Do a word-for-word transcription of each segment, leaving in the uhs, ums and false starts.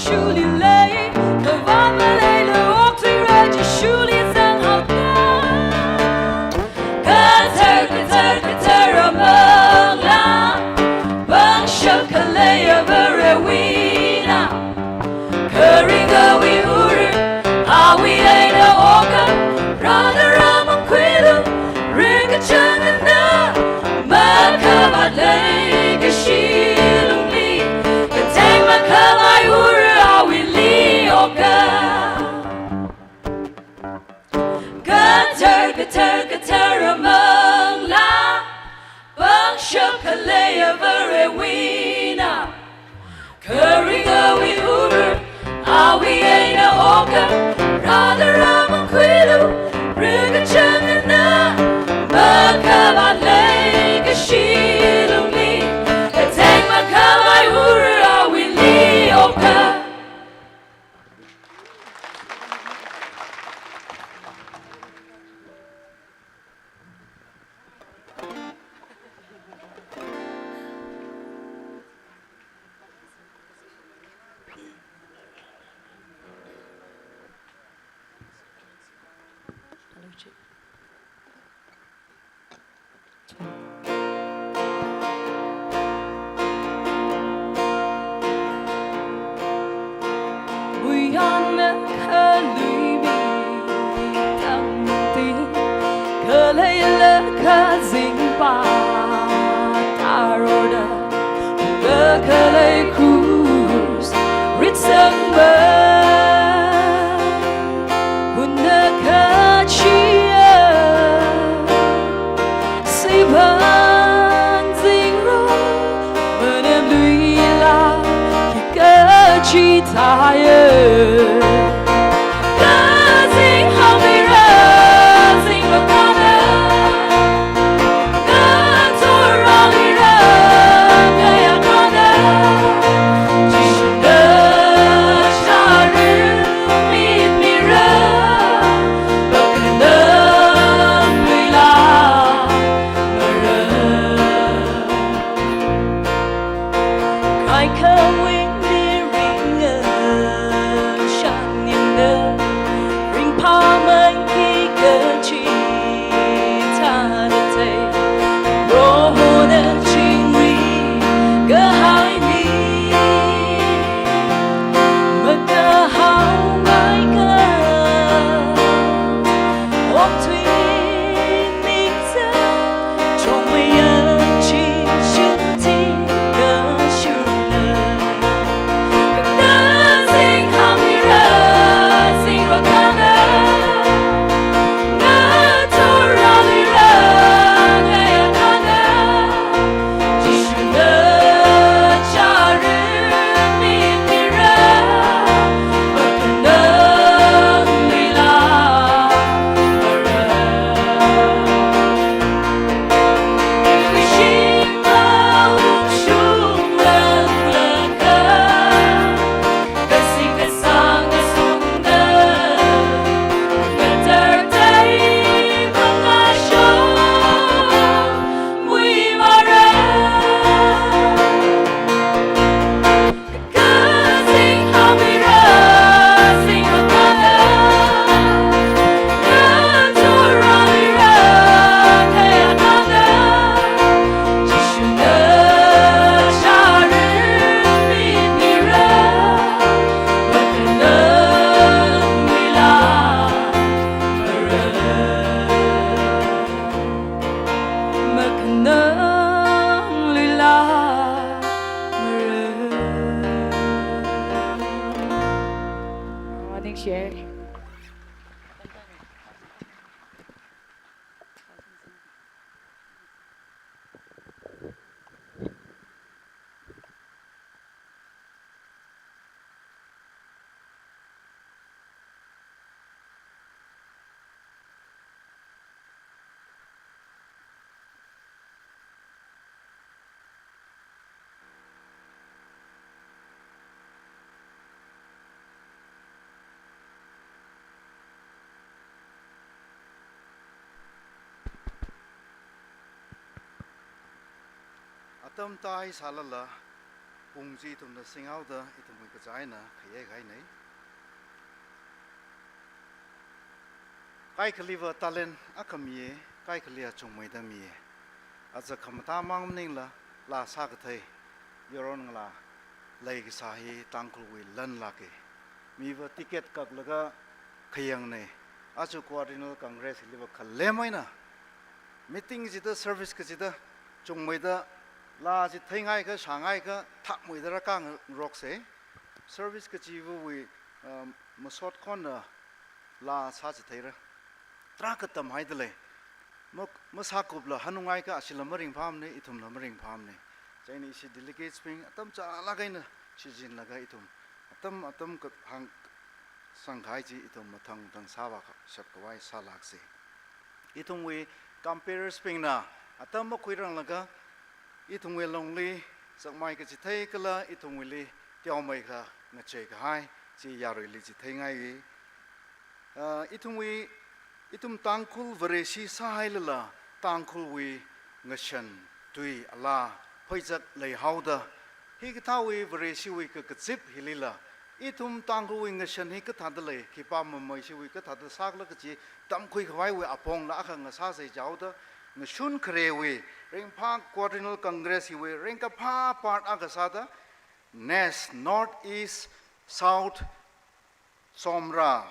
Jishuli lei, kavā maleila okthuira Jishuli zanghaoda. Kathar, kathar, kathar amanglā, pangshap khaleiya Varewui eina. Kharing awui ura, awui eina oka, rāda rāmangkhuilu, ringkachāng eina, makhavāt leikashi lungli, katheng makhalei ura awuili oka. Kathar, kathar, kathar amanglā, pangshap khaleiya Varewui eina. Kharing awui ura, awui eina oka, rāda rāmangkhuilu, ringkachāng eina, makhavāt leikashi lungli, katheng makhalei ura awuili oka. Buyān khaluimi tangting, khaleila kazingpa taroda, kakhalei krus ritsangba, hunna kachiya, siphan zingrong, manemluila, kikachithāya. Kazing haomira, zingrong kana, kathorali rāngaya kana, Jishuna chara mitmira, makhanangluila mara. Kaikhawui miringa shanyangda, ringphāmei kikachithāda thei, Prohona chingri kahaimi, makahaomei ka okthui ningza, chongmeiya chi shuti kashurna. Kazing haomira, zingrong kana, kathorali rāngaya kana, Jishuna chara mitmira, makhanangluila mara. Kashimla ungshungranglakha, kasing kasang kasungda, kathar thei mangashong muimara. Kazing haomira, zingrong kana, kathorali rāngaya kana, Jishuna chara mitmira, makhanangluila mara. Makhanangluila mara. Ningshiya. Atam tai sālala, Pung chi ithumna singhaoda ithumwui kazā eina khayei kahainei. Kaikhaliva talent akha miya, kaikhali achungmeida miya. Aja khamatā mang maningla, laa sākathei yaron ngalā leikasā hi Tangkhulwui lan lāka. Miva ticket kaklaga khayangnei. Aja Quadrennial Congress hiliva khalem eina meeting chida, service kachida chungmeida, laa chi theingaikha, shāngaikha, thakmeida rākāngaroksa. Service kachivawui, um, masot khonna laa sāchitheira. Tarākha tamhaida lei. Ma, masākupla hanungngaikha ashila maringphāmana, ithumla maringphāmana. Chieina ishi delegates bing atam chālāk eina shichinlaga ithum atam atam kahāng sangkahai chi ithum mathang mathang sāvāshap khavai sālāksa. Ithumwui comperes bingna atam makhuiranglaga ithumwui longli sakmai kachithei kala ithumwuili teomeikha ngachei kahai chi yaruili chitheingai. Ah, ithumwui, ithum Tangkhul Vareshi sāhailala, Tangkhulwui ngashan, tui, alaa, pheizak leihaoda, hikathāwui Vareshiwui kakazip hilila, ithum Tangkhulwui ngashan hi kathāda lei, khipā mameishiwui kathāda sākhala kachi tamkhui khavaiwui apongla akha ngasāsei jihaoda, ngashun kharewui, ringphā Quadrennial Congress hiwui ringkaphā part akha sāda, NEST, North East South Somrawui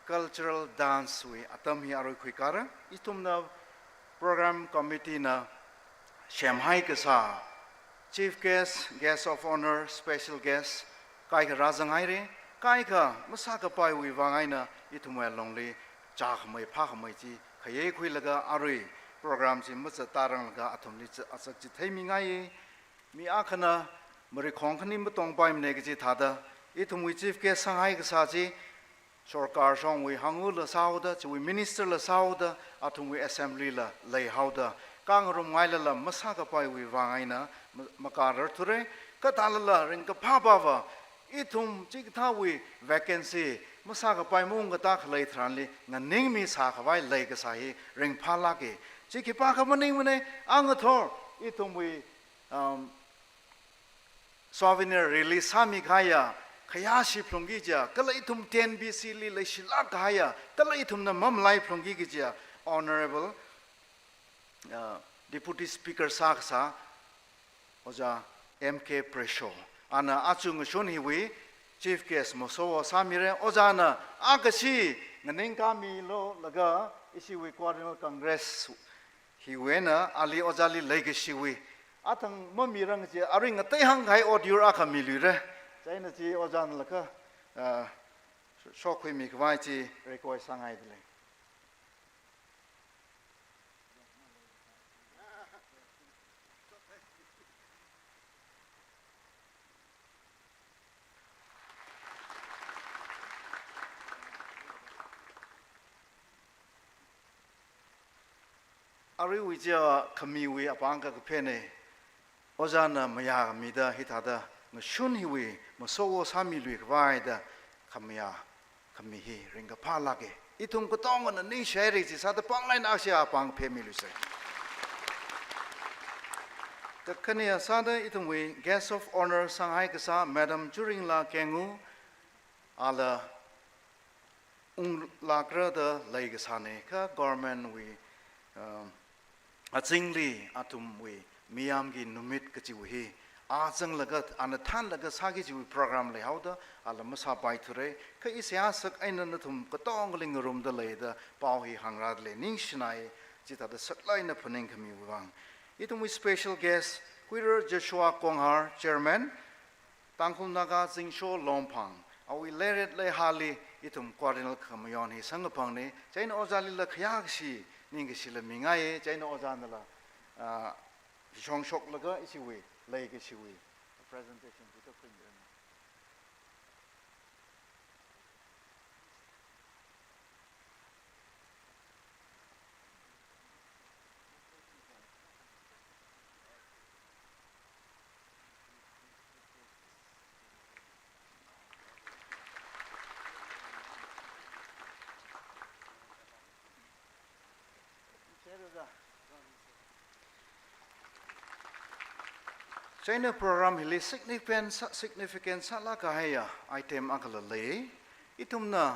cultural dance wui atam hi arui khuikāra. Ithumna program committee na semhai kasā chief guest, guest of honour, special guest kaikha rāzanghaira. Kaikha masākapaiwui vang eina ithumwui longli chākhamei phākhamei chi khayei khuilaga arui program chi mazattāranglaga athumli chi, azak chitheimingaiya. Mi akhana marikhong khani matongpaimana kaji thāda, ithumwui chief guest sanghai kasā chi, sorkar shongwui hangula sāhaoda, chiwui minister la sāhaoda, athumwui assembly la leihaoda, kangarumngailala masākapaiwui vang eina ma-, makārarthura. Kathālala ringkaphāpava, ithum chikathāwui vacancy masākapai maungkatā khalei tharanli nganingmisā khavai leikasā hi ringphālāka. Chi khipākha maningmana, angathor ithumwui, um, souvenir release sāmikahaiya, khayāshi phalungki kajiya, kala ithum T N B C li leishilāk kahaiya, kala ithumna mamalai phalungki kajiya, Honourable, uh, Deputy Speaker sākasā, Ojā M K Presho. Ana aja ngashun hiwui chief guest masowo sāmira. Ojāna akashi nganingkāmilu laga ishiwui Quadrennial Congress hiwui eina ali ojāli leikashiwui athang mamirang kaji arui ngateihāng kahai otyur akha miluira. Chieina chi ojānala kha, ah, shokhuimi khavai chi request sāngaida lei. Aruiwui chiya khamiwui apāng kakaphena, ojāna mayākhamida hithāda ngashun hiwui masowo sāmilui khavai da khamayā khami hi ringkaphālāka. Ithum katongana ningshihaira chi sāda panglāk eina ashi apāng phemiluisa. Kakhane sāda ithumwui guest of honour sanghai kasā Madam Churingla Kengu, ala unglākra da leikasāna, kha government wui, um, azingli athumwui Miyamgi Numit kachiwui hi azanglaga, ana thānlaga sāki kajiwui program leihaoda, ala masāpaithura, kha ishi asak eina nathum katongali ngarumda leida pao hi hāngrāda lei, ningshinai, chithāda saklāk eina phaningkhamiwui vang. Ithumwui special guest, Kuirar Joshua Konghar, Chairman, Tangkhul Naga Zingsho Longphang, awui leiret leihāli ithum Quadrennial khamayon hi samkaphangna, chieina ojālila khayākashi, ningkashila mingai, chieina ojānala, ah, shong shoklaga ishiwui leikashiwui presentation chi tokhuimiranu. Chieina program hili significant, significant sālāk kahaiya item akhala lei. Ithumna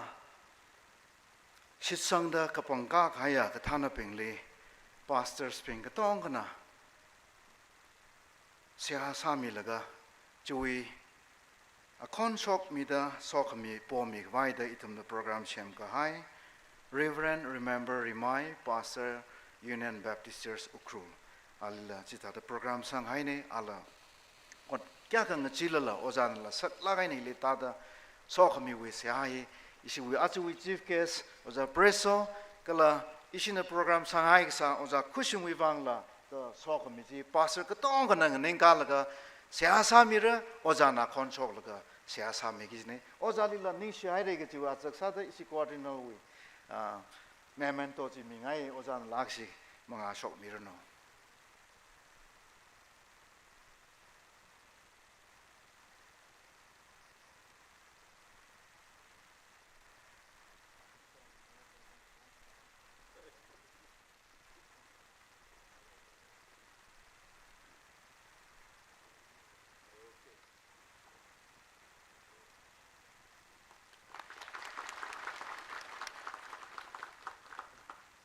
shitsangda kapangkā kahaiya kathānabingli pastors bing katongkhana seihā sāmilaga, chiwui akhon shokmida sokhami pomi khavaida ithumna program semkahai Reverend Remember Rimai, Pastor, Union Baptist Church Ukhrul, alila chithāda program sanghaina. Ala ot kayākha ngachilala ojānala saklāk eina hili tāda sokhamiwui seihā hi ishiwui ajawui chief guest Ojā Preso, kala ishina program sanghai kasā Ojā Khushungwui vangla da sokhami chi pastor katongkhana nganingkālaga seihā sāmira, ojāna akhon shoklaga seihā sāmiki kajina. Ojālila ningshihaira kajiwui azak sāda ishi Cardinal wui, ah, memento chi mingai, ojānala akhashik mangā shokmiranu.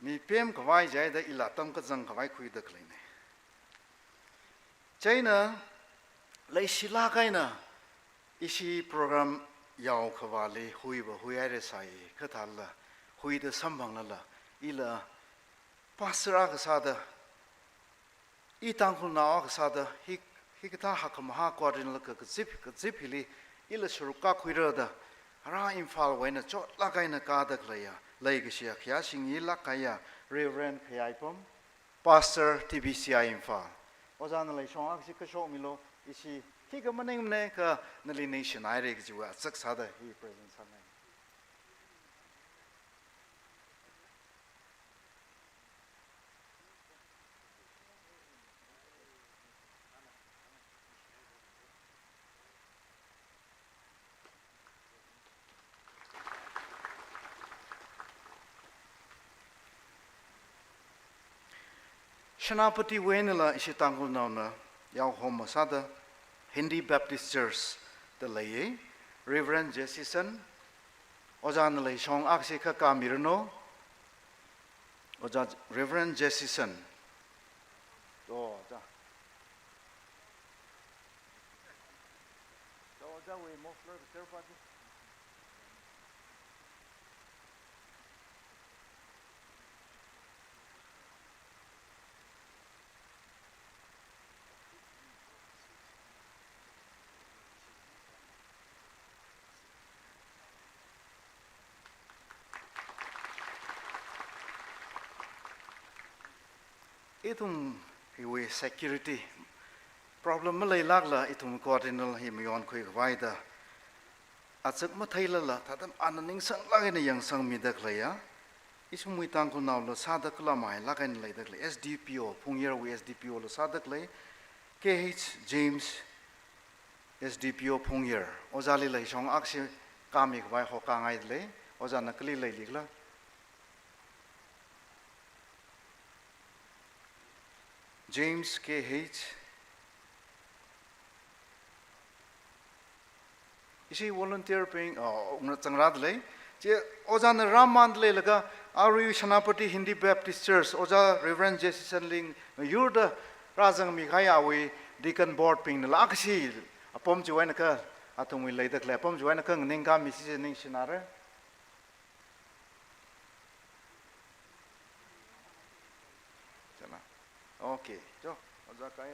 Mipem khavai chida ila tamkazang khavai khuida khaleina. Chieina leishilāk eina ishi program yao khavāli huiva huihaira sai, kathāla huida samphanglala, ila pastor akha sāda, i Tangkhulnao akha sāda, hi, hikathā hakkhamahā Cardinal ka, kazip, kazip hili ila sharuk kākhuira da, ara Imphalwui eina chotlāk eina kāda khaleiya, leikashiya khayā shingi lāk kahaiya Reverend Khayaipam, Pastor T B C I Imphal. Ojāna leishong akhashik kashokmilu, ishi hika maningmana kha nali ningshinaira kajiwui azak sāda hi present sāngai. Senapatiwui einala ishi Tangkhulnaona yaohom masāda Hindi Baptist Church da leiya, Reverend Jessison, ojāna leishong akhashik kha kāmiranu, Ojā Reverend Jessison. To, ojā. To, ojāwui muffler kachar pāti. Ithum hiwui security problem maleilākla ithum Cardinal hi mayonkhui khavai da azak matheilala, thāda ana ningsanglāk eina yangsangmida khaleiya, ithumwui Tangkhulnaola sāda kala mahailāk eina leida khalei, S D P O, Phungyarwui S D P O la sāda khalei, K H James, S D P O Phungyar, ojāli leishong akhashik kāmi khavai hokāngaida lei, ojāna kali leilikhala? James K H. Ishi volunteer bing, oh, ngra-, zangrāda lei. Chi ojāna rāmānda leilaga, arui Senapati Hindi Baptist Church, Ojā Reverend Jessison Ling, yurda rāzangmi kahaiya awui deacon board bingnala akhashik apam chiwui eina kha, athumwui leida khalei apam chiwui eina kha nganingkāmisi chi ningshinara. Chāna. Okay, cho, ojā kai.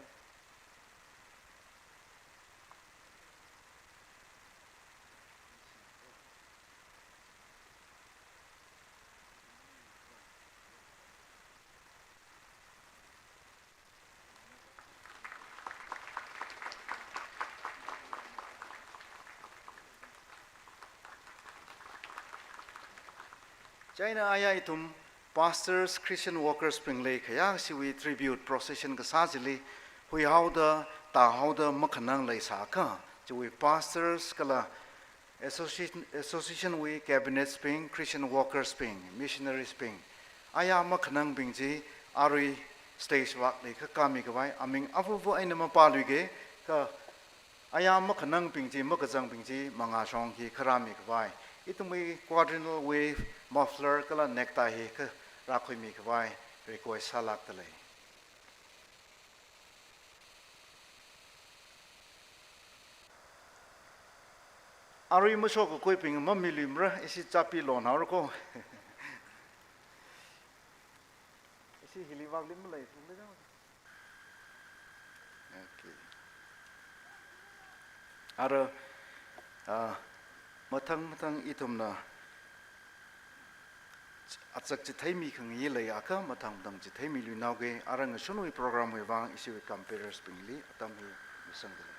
Chieina aya ithum pastors, Christian workers bingli khayāshiwui tribute procession kasā chili huihaoda, tāhaoda makhanang leisākha, chiwui pastors kala association, association wui cabinets bing, Christian workers bing, missionaries bing, aya makhanangbing chi arui stage vakli kha kāmi khavai aming avuvu eina mapāluiga, Kha ayam makhanangbing chi, makazangbing chi mangāshong hi kharāmi khavai, ithumwui quadrennial wave, muffler kala necktie hi kharākhuimi khavai request sālākdalei. Arui mashokakuibing mamiluimara, ishi chappi lonhaora ko. Ishi hili vākli malei, thungli jang. Okay. Ara, ah, mathang mathang ithumna achak chitheimi khangai leiakha mathang mathang chitheimiluinaoga, ara ngashunwui program wui vang ishiwui competersbingli atam hi misangdalei.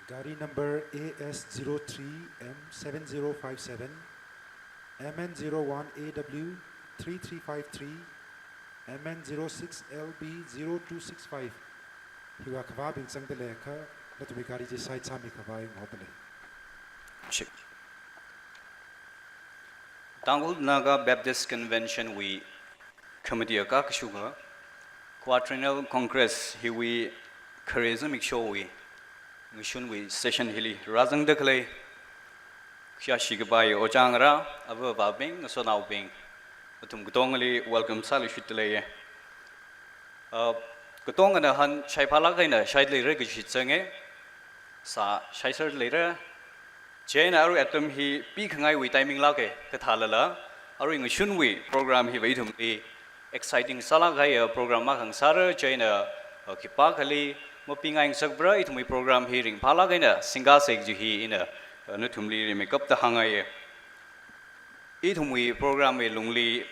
Gari number A S zero three M seven zero five seven, M N zero one A W three three five three, M N zero six L B zero two six five. Hiwui akhavābing zangda leiakha, nathumwui gari chi side sāmi khavai ngaudalei. Check. Tangkhul Naga Baptist Convention wui committee akha kashunga Quadrennial Congress hiwui khare zimikshowui ngashunwui session hili rāzangda khalei, kayāshi kapai ojā ngarā, ava avābing, ngasotnaobing, nathum katongali welcome sāluishitdaleiya. Uh, katongana han shaiphālāk eina shaida leira kaji shitsanga, sā shaiser leira. Chieina arui atam hi pikhangaiwui timing lāka, kathālala arui ngashunwui program hiva ithumli exciting sālāk kahaiya program akha ngasāra. Chieina, uh, khipākhali mapingai ngasakpara, ithumwui program hi ringphālāk eina singkāsa kaji hi ina, uh, nathumli rimeikapta hāngngaiya. Ithumwui program wui lungli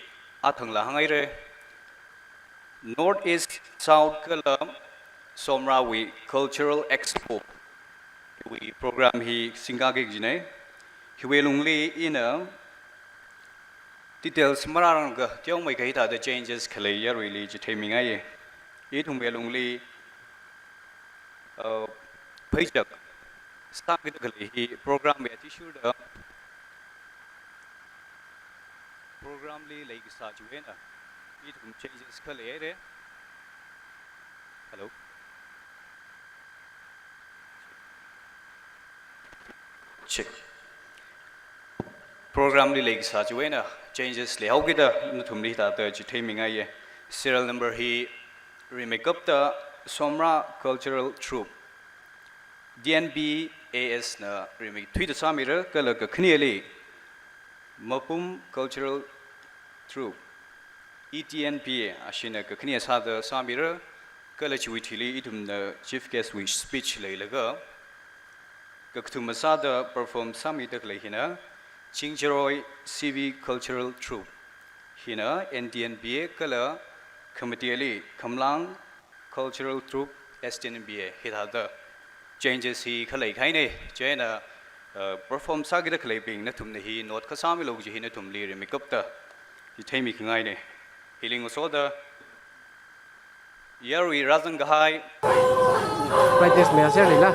athangla hānghaira. North East, South kala Somrawui Cultural Expo wui program hi singkāki kajina. Hiwui lungli ina details marārangakha teomeikha hithāda changes khalei yaruili chitheimingaiya. Ithumwui lungli, uh, pheichak sākida khalei hi program wui athishurda program li leikasā chiwui eina ithum changes kha leihaira. Hello. Check. Program li leikasā chiwui eina changes leihaokida nathumli hithāda chitheimingaiya. Serial number hi rimeikapta Somra Cultural Troupe, D N B A S na rimeithuida sāmira, kala kakhaneli Mapum Cultural Troupe, E T N B A, ashina kakhane sāda sāmira, kala chiwui thili ithumna chief guest wui speech leilaga, kakathuma sāda perform sāmida khalei hina Chingjaroi C V Cultural Troupe, hina N T N B A kala committee li Khamlang Cultural Troupe, S T N B A, hithāda changes hi khalei kahaina. Chieina, uh, perform sākida khaleibing nathumna hi note kha sāmilu kaji hi nathumli rimeikapta chitheimi khangaina. Hili ngasoda yarui rāzang kahai. Brightness mi aser lila.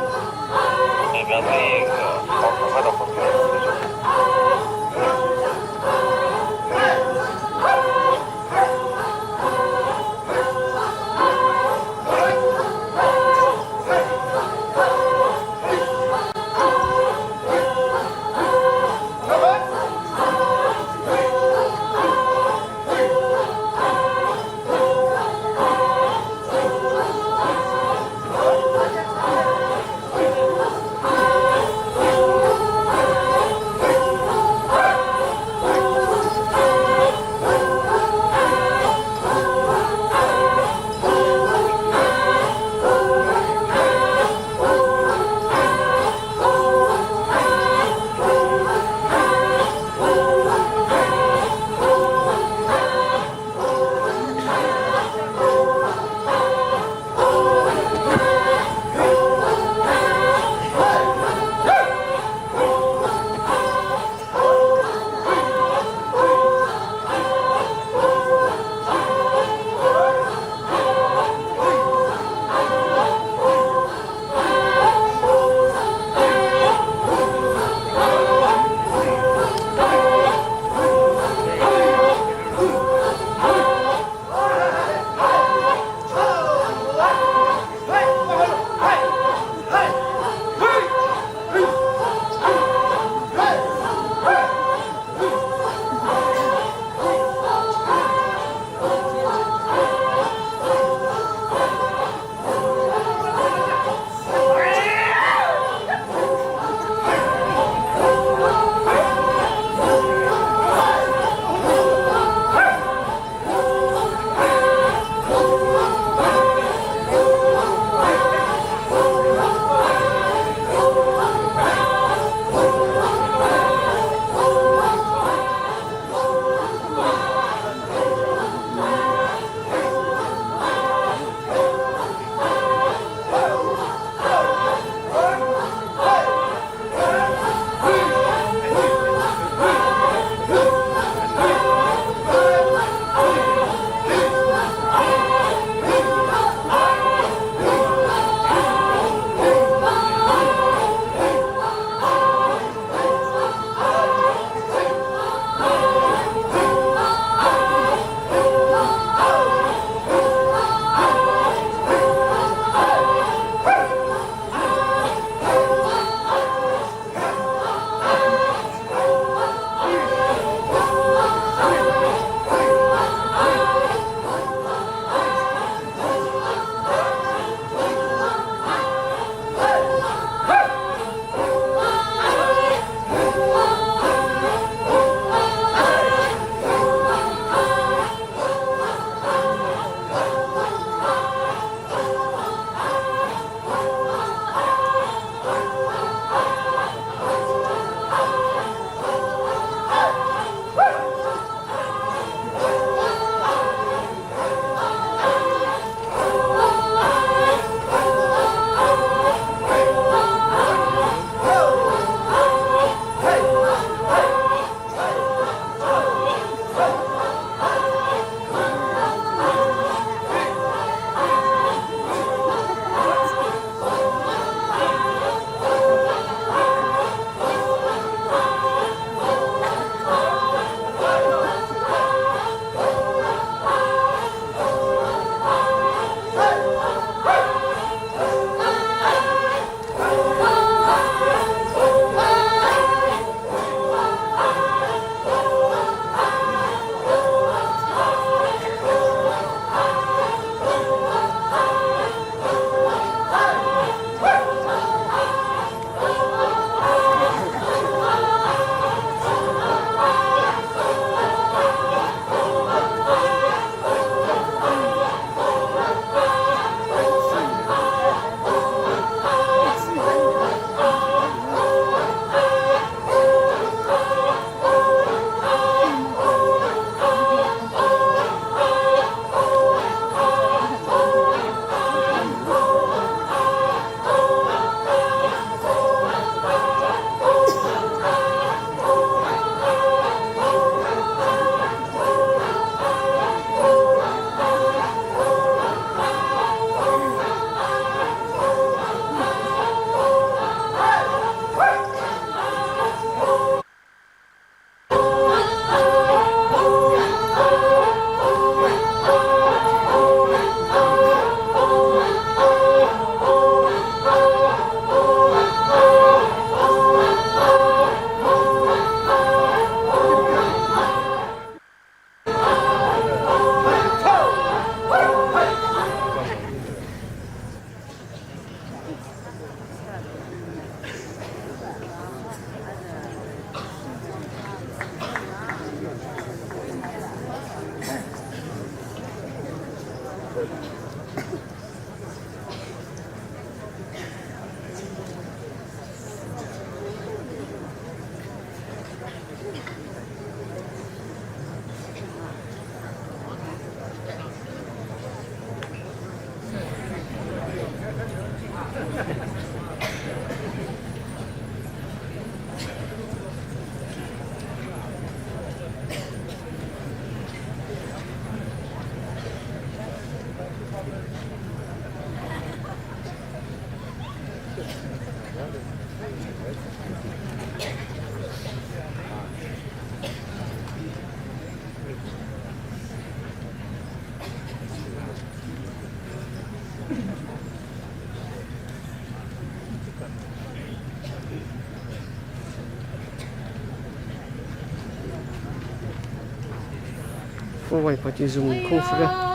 Kawai pati zum khong sura.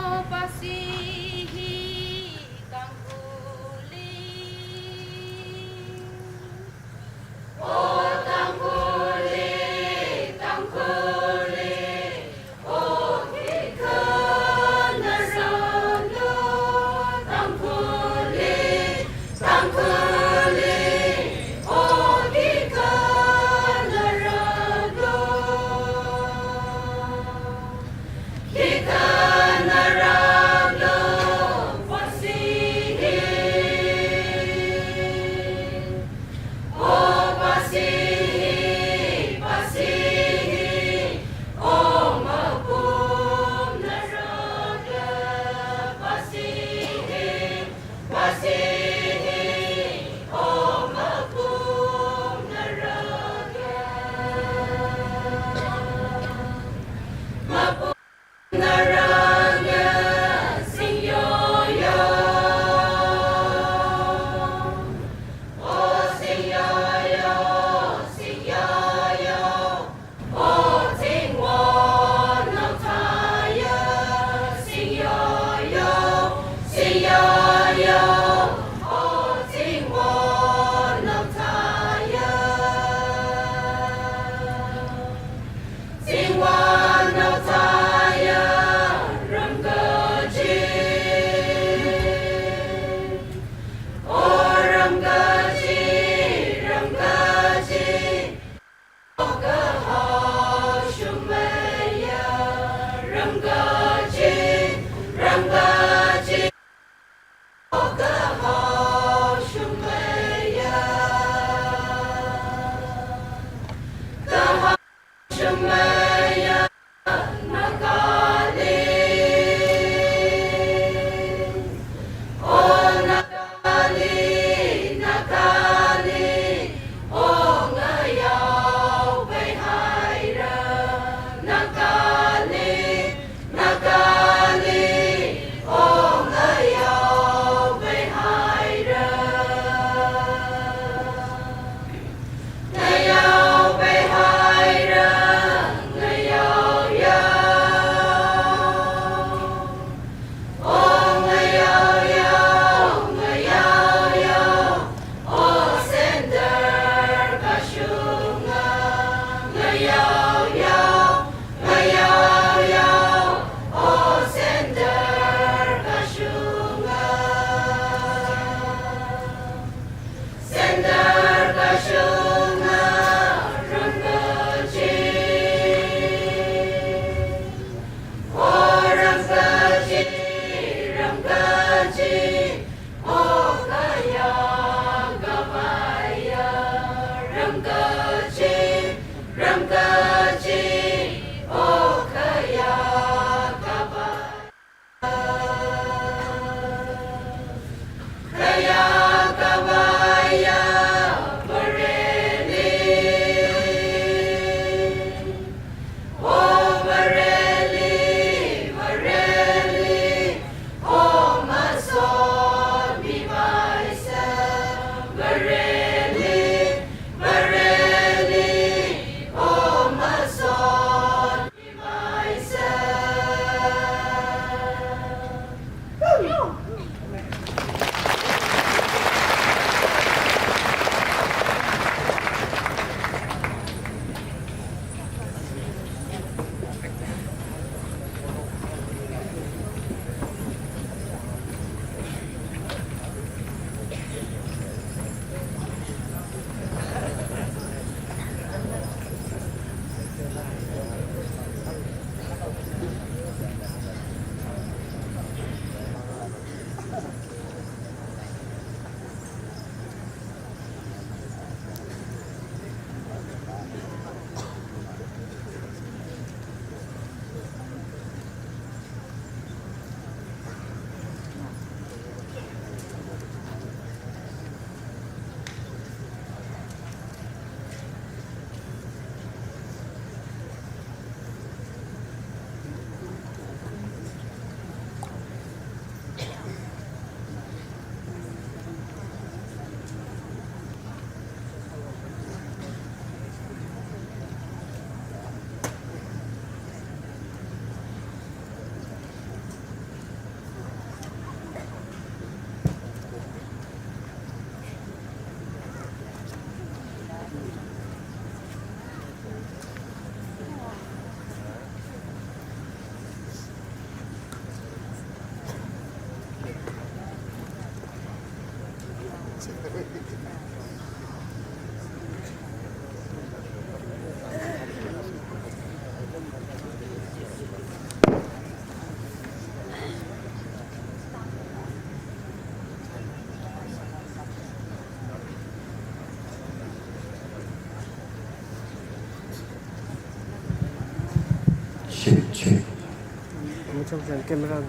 Camera.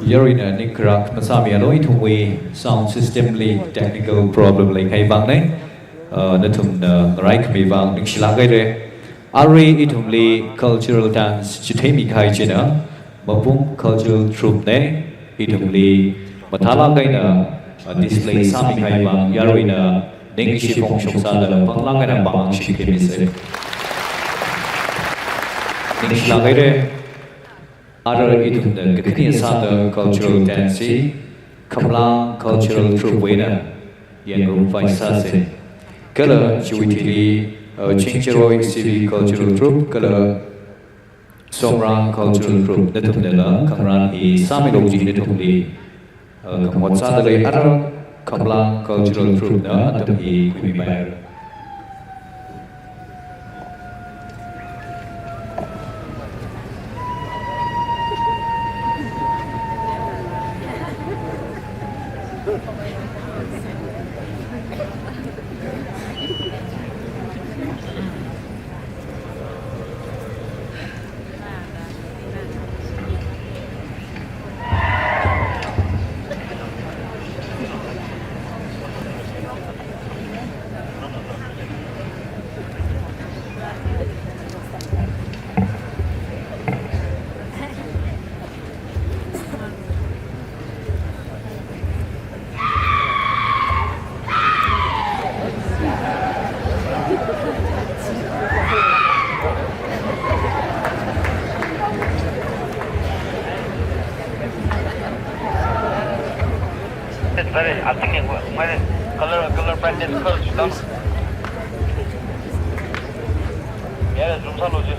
Yaruina ningkharak masāmilu, ithumwui sound system li technical problem leikahai vāngna. Uh, nathumna ngaraikhamei vāng ningshilāk haira. Arui ithumli cultural dance chitheimi kahai china Mapum Cultural Troupe na. Ithumli mathālāk eina, uh, display sāmi kahai vāng yaruina ningshi phongshok sāda panglāk eina pāngshap khami sa. Ningshilāk haira. Arui ithumna kakhane sāda cultural dance hi Khamlang Cultural Troupe wui eina yangrumvai sāsa. Kala chiwui thili, uh, Chingjaroi C V Cultural Troupe kala Somrang Cultural Troupe nathumnala khangarān hi sāmilu kaji nathumli, uh, khamahot sāda lei. Ara Khamlang Cultural Troupe na atam hi khuimipaira. It's very, I think it was, my color, color branded color, you know? Yeah, zoom sālu ji.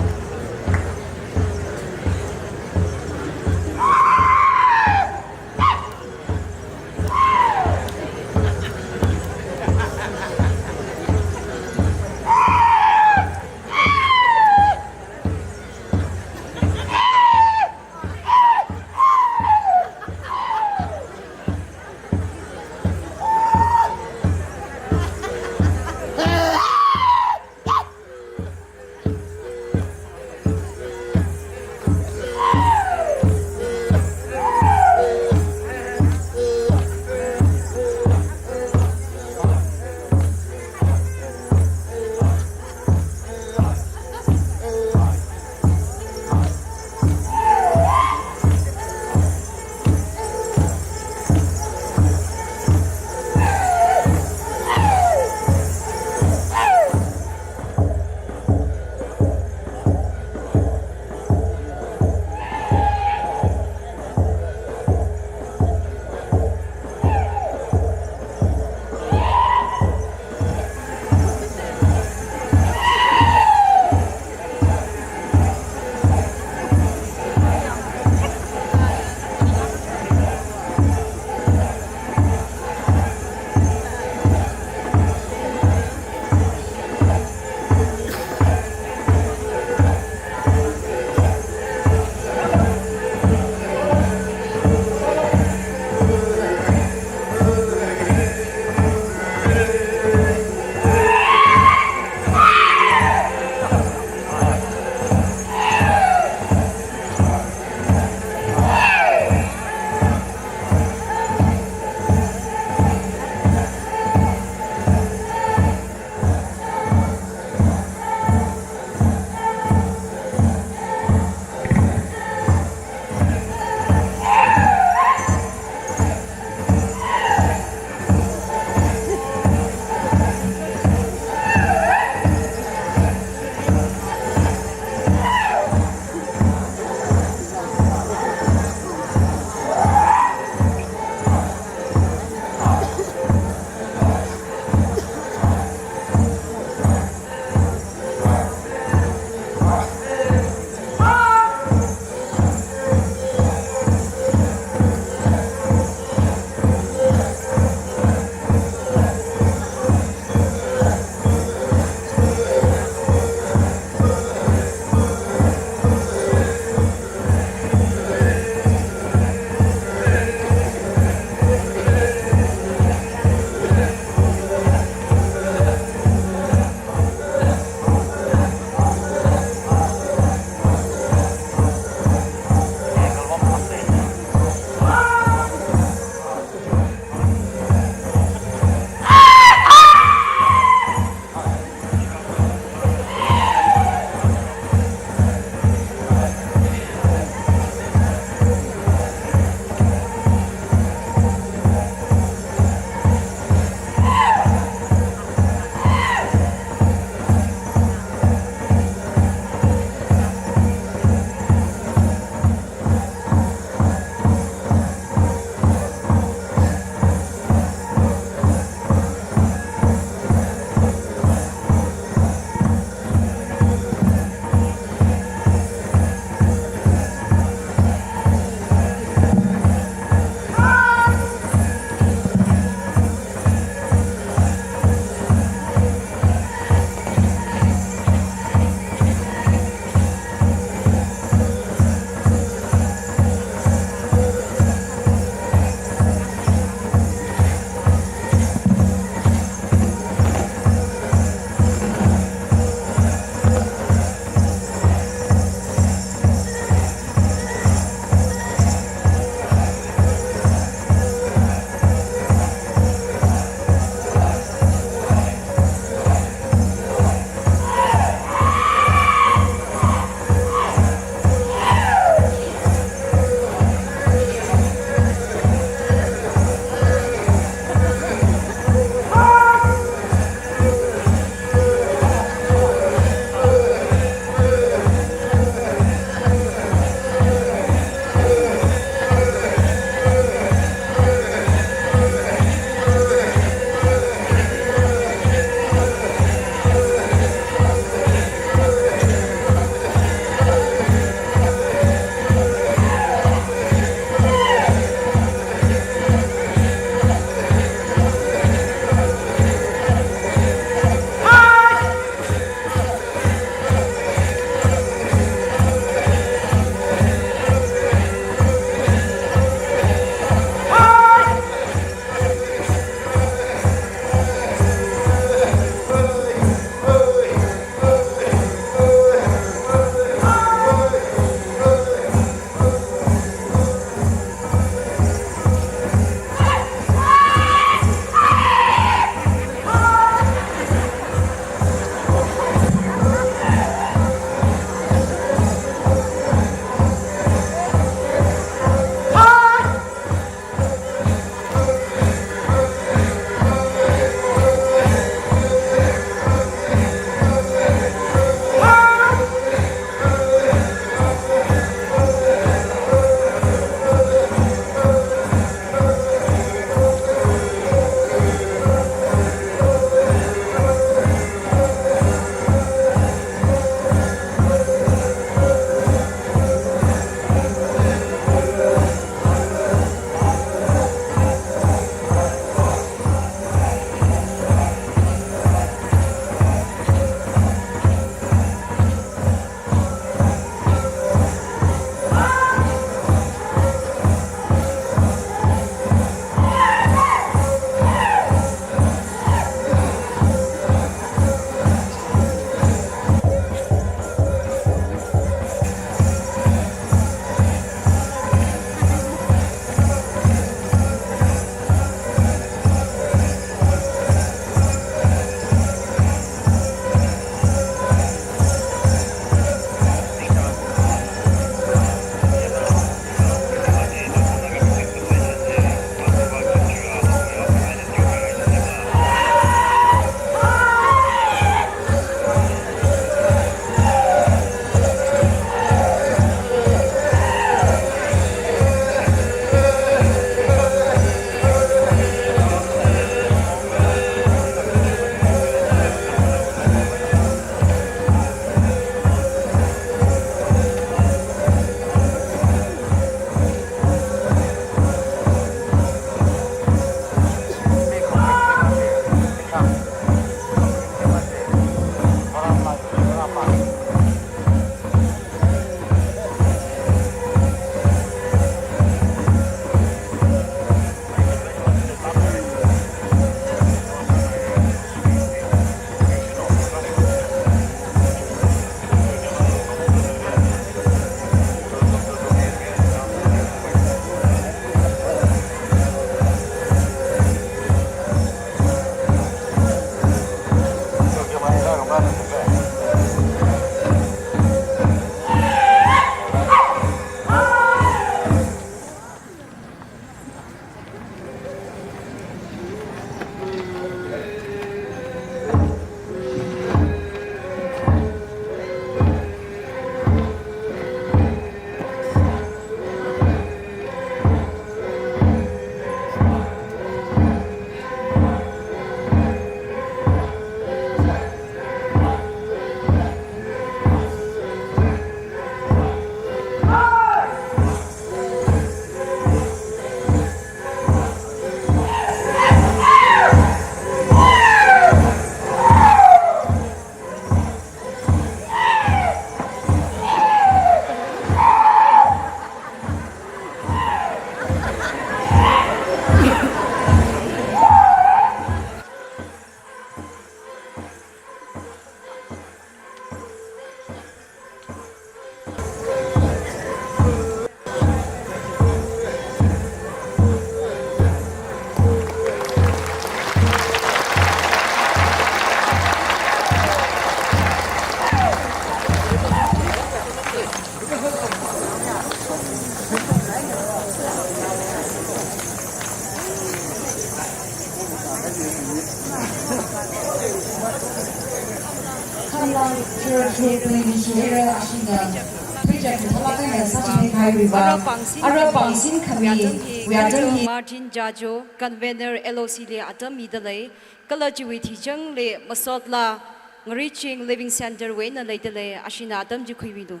Martin Jajo, convener L O C li atam midalei, kala chiwui thichang le masotla Ngariching Living Center wui eina leidalei, ashina atam chi khuimilu.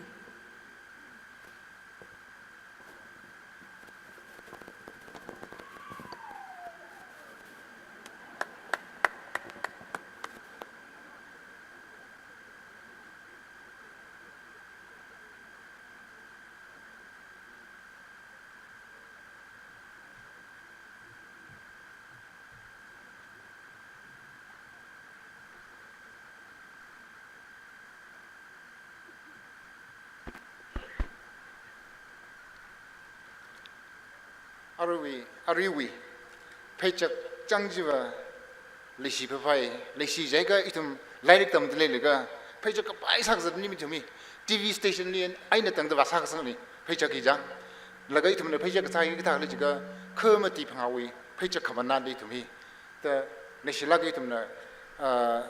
Aruiwui, aruiwui pheichak chang chiva leishi phāphai, leishi jiakha ithum lairik tamda leilaga pheichak kapai sākazat ni mi ithum hi. T V station li eina tangda vāsā kasang ni pheichak hi chang. Laga ithumna pheichak kasā hi kathā khala jiakha khamati phangāwui pheichak khamanāli ithum hi. Ta leishilāk ithumna, ah,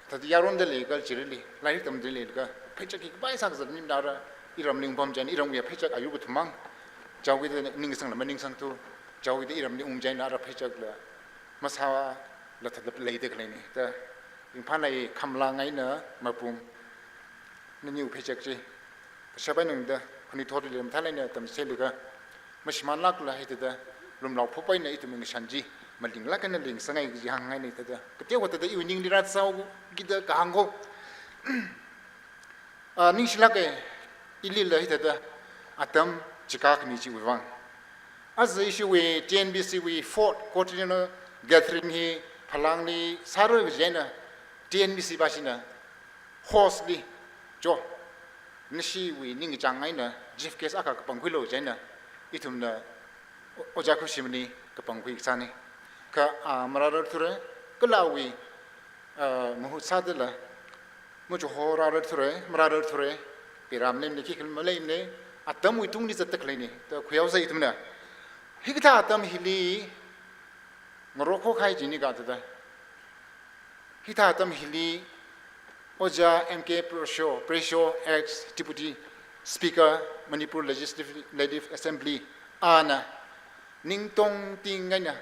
thāda yaronda leikha chirili, lairik tamda leikha, pheichak hi kapai sākazat ni nara, iramli ungpam chieina, iramwui pheichak ayur kathummang, chaowuida ningsangla maningsangthu, chaowuida iramli ung chieina ara pheichakla masāla thāda leida khaleina. Ta ringphānai Khamlang eina Mapum, naniwui pheichak chi kashap eina tangda, khanuithotli mathālāk eina tamchitheilakha, mashimānlākla hithāda lumlao phop eina ithum ngashan chi malinglāk eina lingsangai kaji hāngngaina thāda. Kateokha thāda iwui ningli rāsāhaokida kahāng ko. Ah, ningshilāka, ilila hithāda atam chika khami chiwui vang. Aja ishiwui T N B C wui fourth quadrennial gathering hi Phalangli sāra kaji eina T N B C pāshina host li, jo, nashiwui ningkachāng eina chief guest akha kapangkhuilu chieina, ithumna o-, Ojā Khuishimli kapangkhui kasāna. Kha, ah, marārarthura, kala awui, ah, mahut sādala, machuho rārarthura, marārarthura, piram nem ni khikhan maleimana, atamwui tungli zatda khaleina, ta khuihaosa ithumna. Hikathā atam hili, ngarokho kahai chi nikha thāda. Hithā atam hili Ojā M K Prashow, Prashow, ex-Deputy Speaker, Manipur Legislative Assembly, ana ningtong tingaina,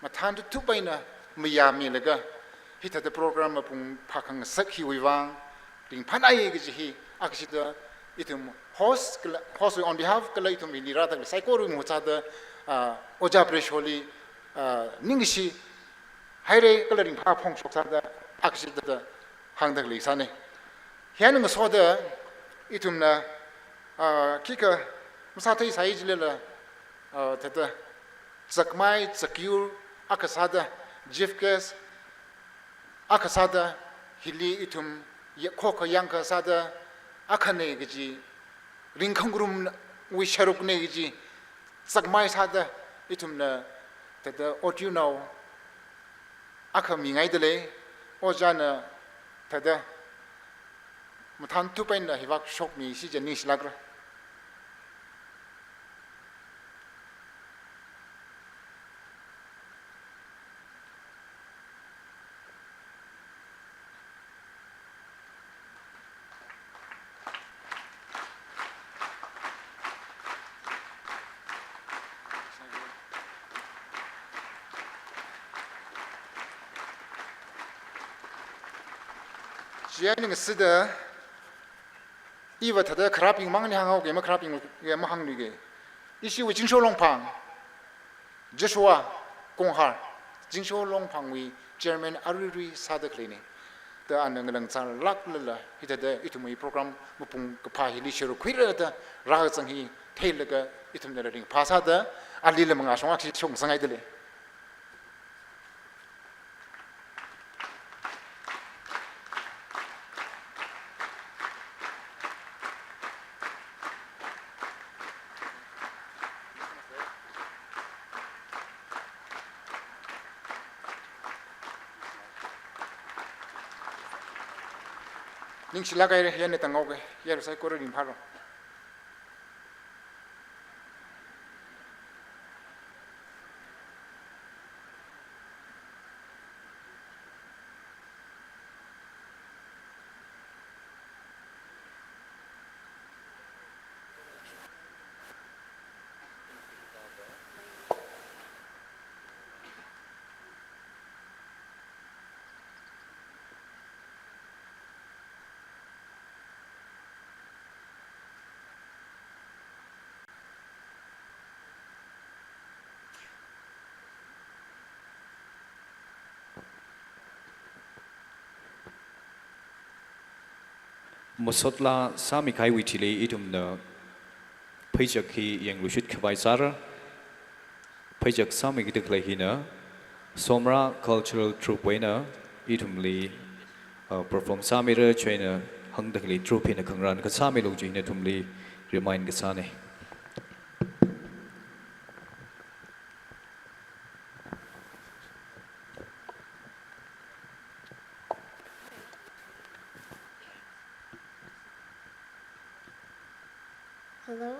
mathān tuthup eina mayāmilaga, hithāda program mapung phākhangasak hiwui vang ringphānai kaji hi, akashida ithum host kala, host on behalf kala ithum hili rāda khalei saikorawui mahut sāda, ah, Ojā Prashowli, ah, ningkashi haira kala ringphā phongshok sāda, akashida hāngda khalei sāna. Hi eina ngasoda ithumna, ah, khikha masātheisai jilala, ah, thāda chakmai chakyur akha sāda, chief guest akha sāda, hili ithum ya-, khokha yangkha sāda, akhana kaji, ringkhangarumwui sharukna kaji chakmai sāda, ithumna thāda otyunao akha mingaidalei, Ojāna thāda mathān tuthup eina hivāk shokmi kaji chi ningshilākra. Chi eina ngasida, iva thāda kharābing mangli hānghaoke, makharābing ya mahāngluike. Ishiwui Zingsho Longphang, Joshua Konghar, Zingsho Longphangwui chairman aruirui sāda khaleina. Ta ana ngalang zanglāklala, hithāda ithumwui program mapung kaphā hili sharuk khuira da rākazang hi theilaga ithumna ringphā sāda, alila mangā shong akshi shong sangaidalei. Ningshilāk haira, hi eina tanghaoke, yāru saikora ringphālu. Masot laa sāmikahaiwui thili ithumna pheichak hi yangluishit khavai sāra. Pheichak sāmikida khalei hina Somra Cultural Troupe wui eina ithumli, uh, perform sāmira. Chieina hāngda khalei troupe hina khangarān kasā milu kaji hi nathumli remind kasāna. Hello?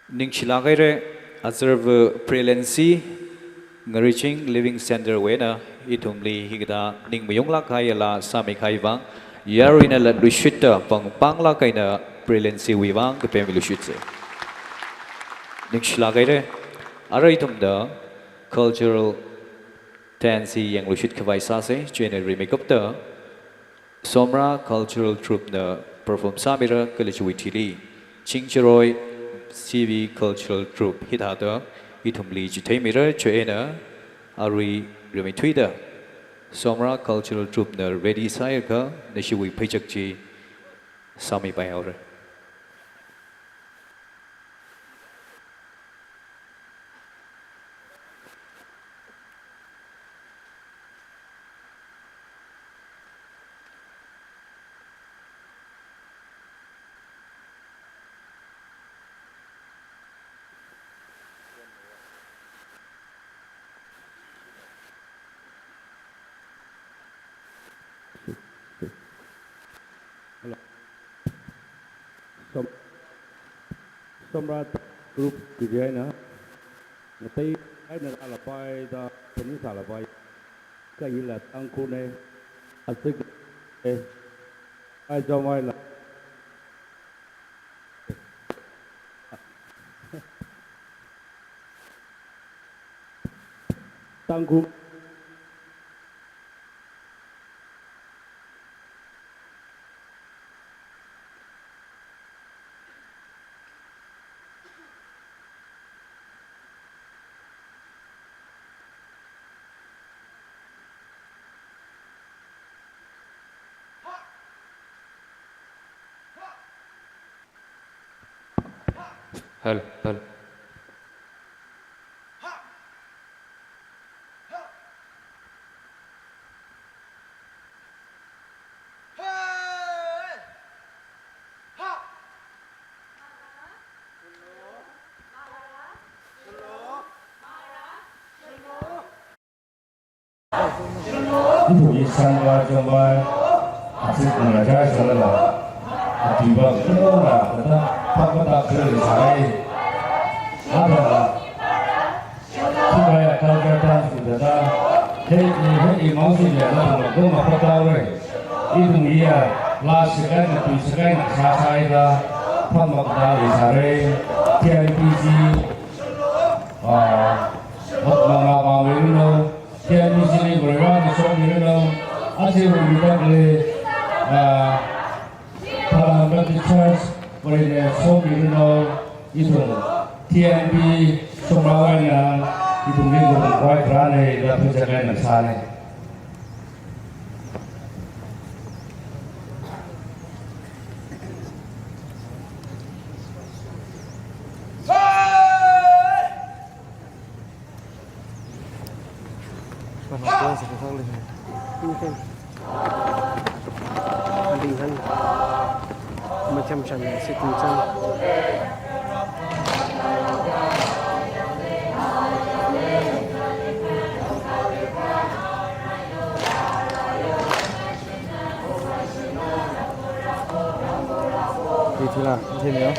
Ningshilāk haira, azarva Brilliancy Ngariching Living Centre wui eina ithumli hikathā ningmayunglāk kahai laa sāmi kahai vang, yaruina latluishitta pāng pānglāk eina Brilliancy wui vang kapemiluishitsa. Ningshilāk haira, arui ithumna cultural dance hi yangluishit khavai sāsa, chieina rimeikapta Somra Cultural Troupe na perform sāmira kala chiwui thili Chingjaroi C V Cultural Troupe hithāda ithumli chitheimira, chieina arui rimeithuida Somra Cultural Troupe na ready sāakha nashiwui pheichak chi sāmipaihaora. Hello. Som-, Somra Group kaji eina, ngatei eina rālapai da, phaning sālapai, kha hila Tangkhulna, asik, eh, ai jomai la. Tangkhul. Hello, hello. Ithumwui sangva jomvai, asik ngarāchai sālala, atuiva khanora kathā phaptā khalei sāi. Athāla, sivai culture dance sāda, hei, hei, mangsi ya na thumla koma phaptāra. Ithumwui ya, laa sākaina, tui sākaina sāsāida, phapmakathā leisāra. T N P C, ah, hok manga pāmeiranu, T N P C li Varena somiranu, aja Varena kali, ah, Tharan Baptist Church, Varena somiranu, ithum T N P Somrawui eina, ithumli ithum khavai kharāna da pheichak eina sāna. Ithila, ithila.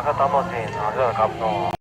Aka tamo sin, aka kapno.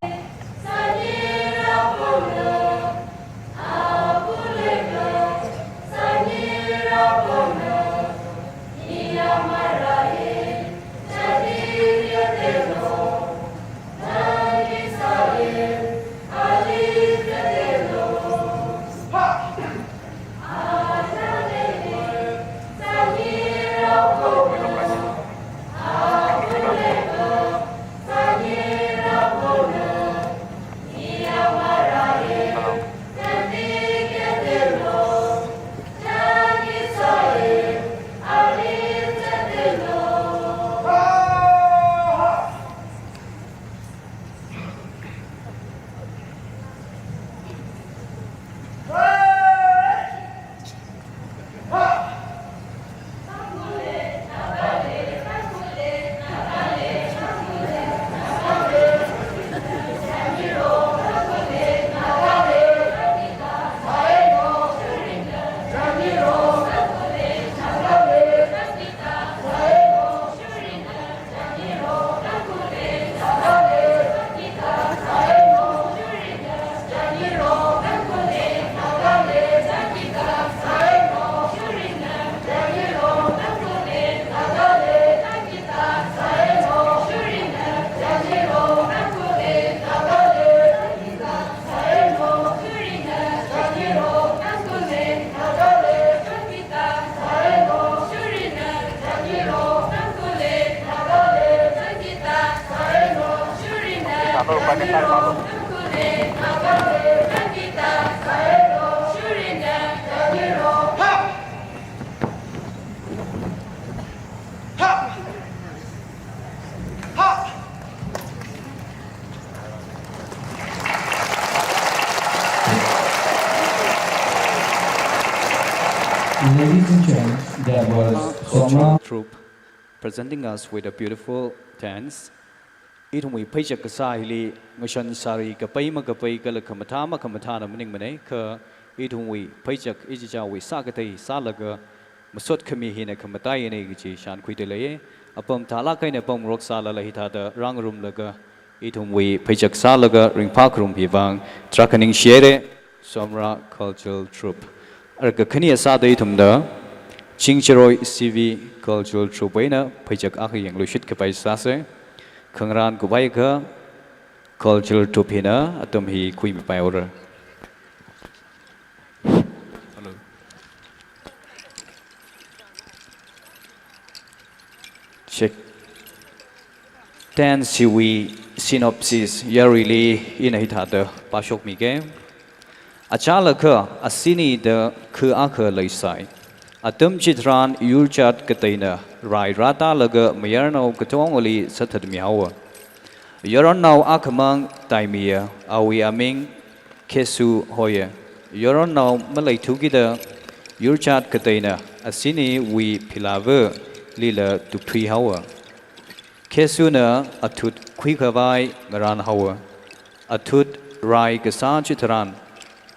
Ladies and gentlemen, that was Cultural Somra Troupe presenting us with a beautiful dance. Ithumwui pheichak kasā hili ngashan sari kapai makapai kala khamathā makhamathāna maningmanei, kha ithumwui pheichak ichichāwui sākathei sālaga masot khami hina khamataiyana kaji shānkhuida leiya. Apam thālāk eina pamngarok sālala hithāda rāngarumlaga ithumwui pheichak sālaga ringphākharum hivang tarākha ningshihaira. Somra Cultural Troupe. Arka khani sāda ithumna Chingjaroi C V Cultural Troupe eina pheichak akha yangluishit kapai sāsa. Khangarān khuipaikha Cultural Troupe hina atam hi khuimipai haora. Hello. Check. Dance hiwui synopsis yaruili ina hithāda pāshokmige. Achālakha Asini da kha akha leisai. Atam chitharan yurchat kateina rai rātālaga mayarnao katongali sāthatmihaowa. Yaronnao akhamang taimiya, awui aming Khesu hoya. Yaronnao maleithukida yurchat kateina Asiniwui philavalila tukthuihaowa. Khesuna athut khuikhavai ngarānhaowa. Athut rai kasā chitharan,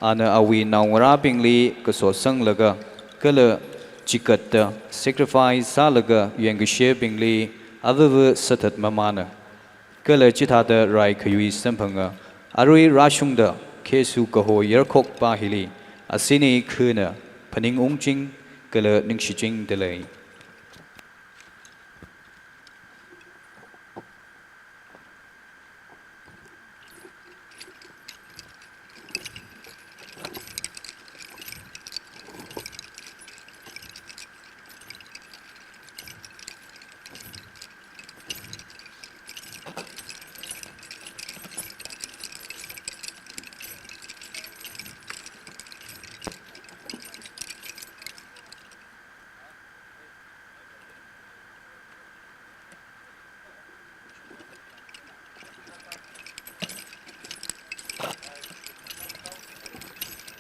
ana awui naongarābingli kasosanglaga, kala chikatta sacrifice sālaga yangkashebingli avava sāthatmamana. Kala chithāda rai khayui samphanga, arui rāshungda Khesu kaho yarkhokpa hili, Asini khana phaningungching kala ningshichingda lei.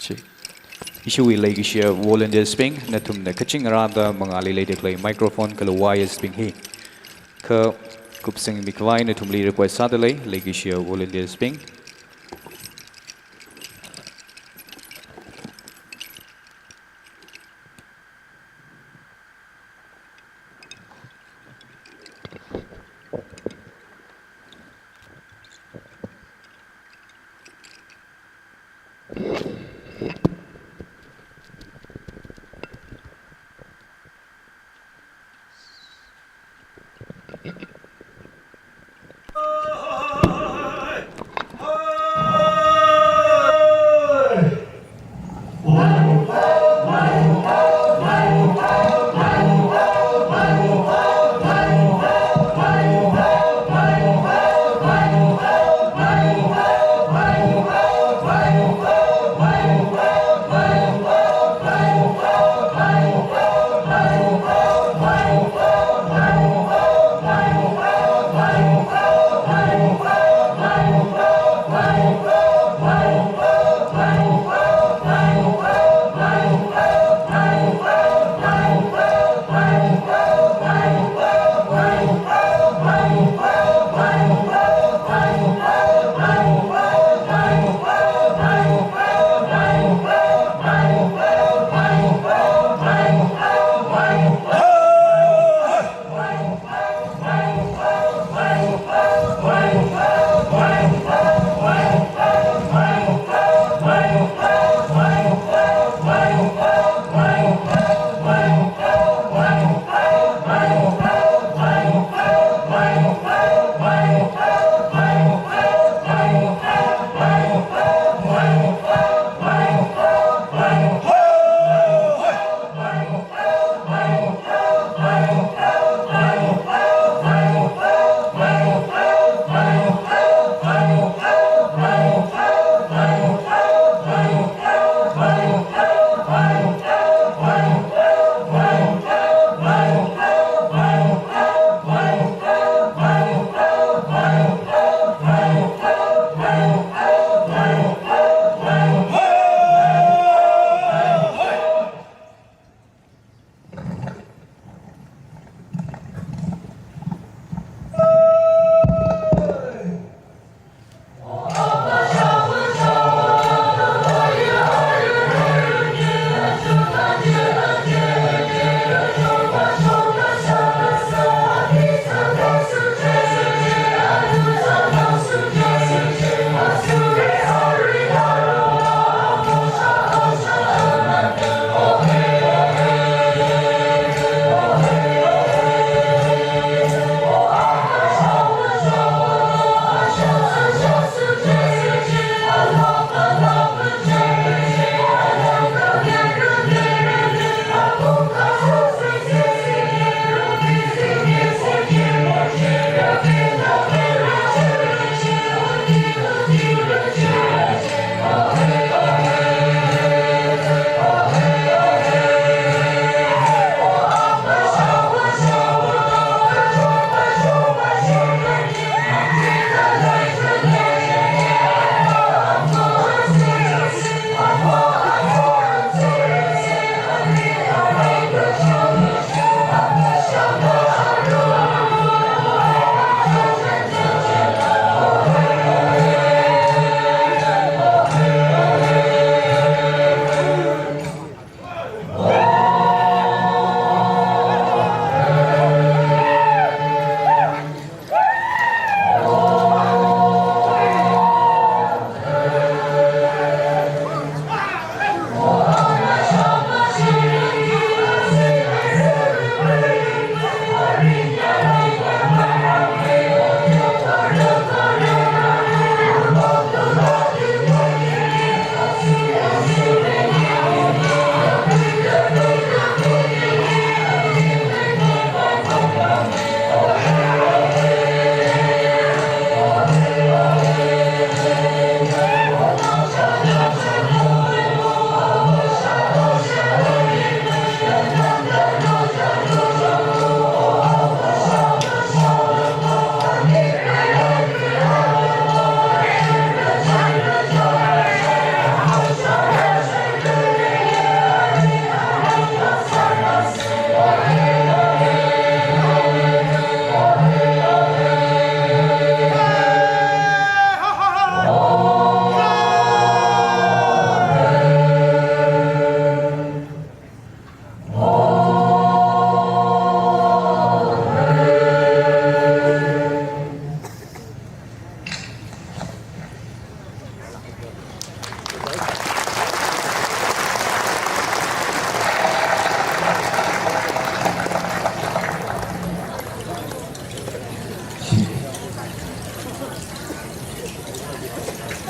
Chi. Ishiwui leikashiya volunteers bing, nathumna kachingarāda mangāli leida khalei microphone kala wires bing hi kha kupsangmi khavai nathumli request sāda lei, leikashiya volunteers bing.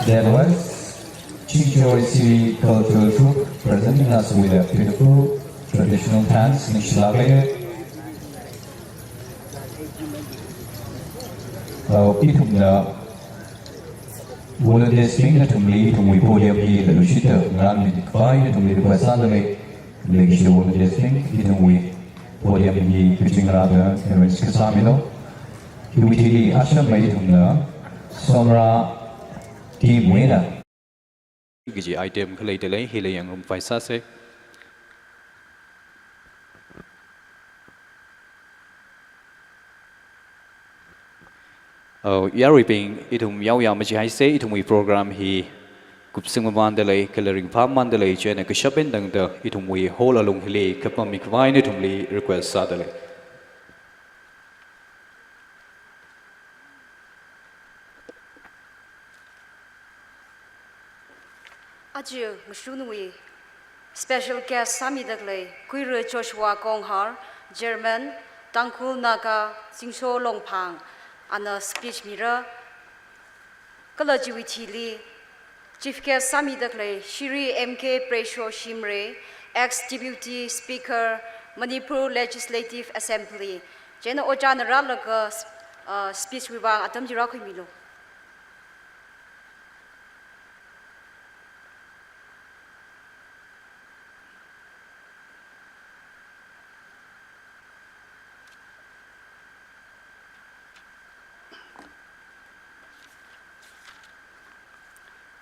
That was Chingchor Siri Cultural Troupe presenting us with a beautiful traditional dance, Nishilagaya. Uh, ithumna volunteers bing nathumli ithumwui podium hi laluishitda ngarānmida khavai nathumli request sādalei. Leikashi volunteers bing ithumwui podium hi kachingrāda arrange kasāmilo. Hiwui thili ashāmai ithumna Somra team wui eina kaji item khalei dalei, hili yangrumpai sāsei. Oh, yaruibing, ithum yaoya machihaisei, ithumwui program hi kupsing mamān dalei, kala ringphāmamān dalei, chieina kashap eina tangda ithumwui hall alung hili kapammi khavai nathumli request sādalei. Aja ngashunwui special guest sāmida khalei Kuira Joshua Konghar, Chairman, Tangkhul Naga Zingsho Longphang, ana speech mira. Kala chiwui thili chief guest sāmida khalei Shri M K Presho Shimray, ex Deputy Speaker, Manipur Legislative Assembly. Chieina ojāna rālaga, uh, speech wui vang atam chi rākhuimilo.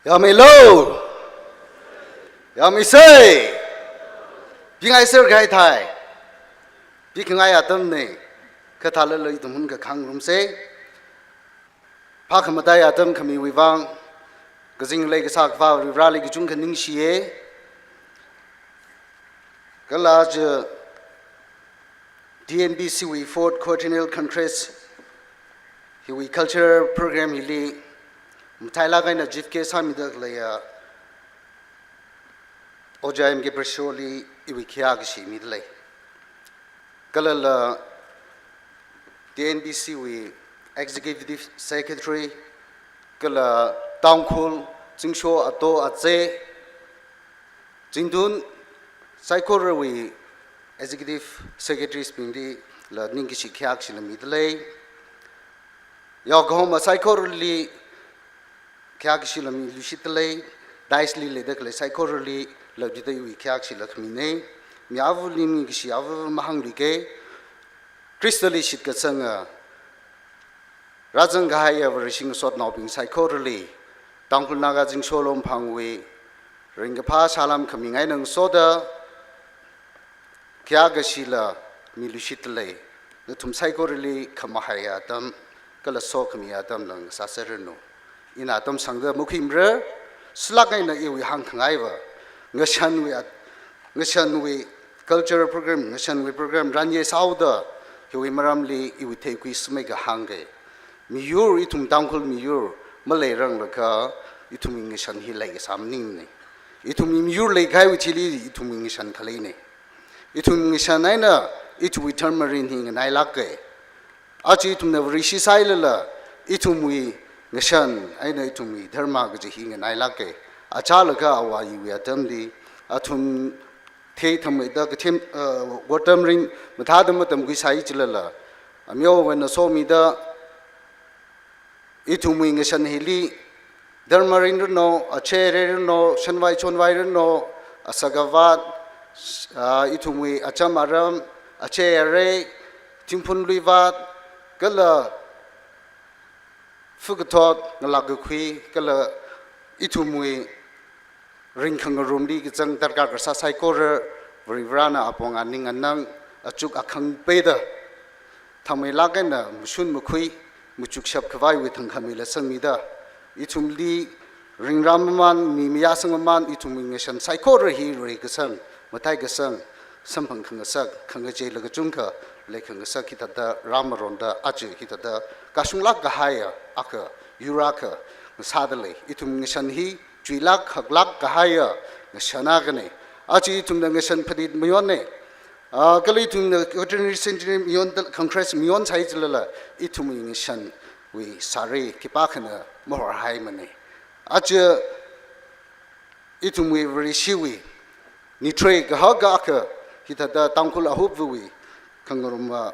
Yāmilo! Yāmisei! Pingai ser gai thai. Pikhangai atamna, kathālala ithum hun kakhāng ngarumsei. Phākhamataiya atam khamiwui vang, kazing leikasā Akhava Varivarāli kachungkha ningshiya. Kala aja T N B C wui Fourth Quadrennial Congress hiwui cultural program hili, mathailāk eina chief guest sāmida khaleiya Ojā M K Presholi iwui khayākashi midalei. Kalala T N B C wui Executive Secretary, kala Tangkhul Zingsho ato aze, zingtun saikorawui Executive Secretaries bingli la ningkashi khayākashila midalei. Yaokahoma saikorali khayākashila miluishitdalei, dais li leida khalei saikorali, laudida iwui khayākashila khamina, mi avali mi kashi ava mahāngluike, Khristali shitkasanga, rāzang kahaiya Vareshi ngasotnaobing saikorali, Tangkhul Naga Zingsho Longphangwui ringkaphā salam khami ngainang soda, khayākashila miluishitdalei, nathum saikorali khamahaiya atam, kala sokhamiya atam lang sāserranu. Ina atam sangda makhuimara, salāk eina iwui hāngkhangaiva, ngashanwui at-, ngashanwui cultural program, ngashanwui program ranye sāhaoda, hiwui maramli iwui theikhui sāmeikha hāngke. Miyur, ithum Tangkhul miyur maleiranglakha, ithumwui ngashan hi leikasā maningmana. Ithumwui miyur leikahaiwui thili ithumwui ngashan khaleina. Ithum ngashan eina ithumwui dharma rin hi nganailāke. Aja ithumna Vareshi sāhailala, ithumwui ngashan eina ithumwui dharma kaji hi nganailāke. Achālakha awui atamli, athum theithammeida kathem, uh, wortam rin mathāda matamkhui sāi chilala, amyo wena somida, ithumwui ngashan hili, dharma rin rano, achei arei rano, shanvai chonvai rano, asakavāt, ah, ithumwui acham aram, achei arei, thingphun luivāt, kala fukathot, ngalākkakhui, kala ithumwui ringkhangarumli kazang darkar kasā saikora, Varivarāna apong aning anang, achuk akhang peida, thammeilāk eina mashun makhui, machukshap khavaiwui thangkhamei la sangmida, ithumli ringrāmamān, mi mayāsangmamān, ithumwui ngashan saikora hi reikasang, mataikasang, samphang khangasak, khangachei la kachungkha leikhangasak hithāda rāmaronda, aja hithāda kashunglāk kahaiya akha, yur akha ngasādalei. Ithum ngashan hi chuilāk haklāk kahaiya ngashan akhana. Aja ithumna ngashan phanit mayonna, ah, kala ithumna quaternary centenary mayon tal-, Congress mayon sāi chilala, ithumwui ngashanwui sari khipākhana mahorhaimana. Aja ithumwui Vareshiwui nithrei kahaka akha hithāda Tangkhul Ahupvawui khangaruma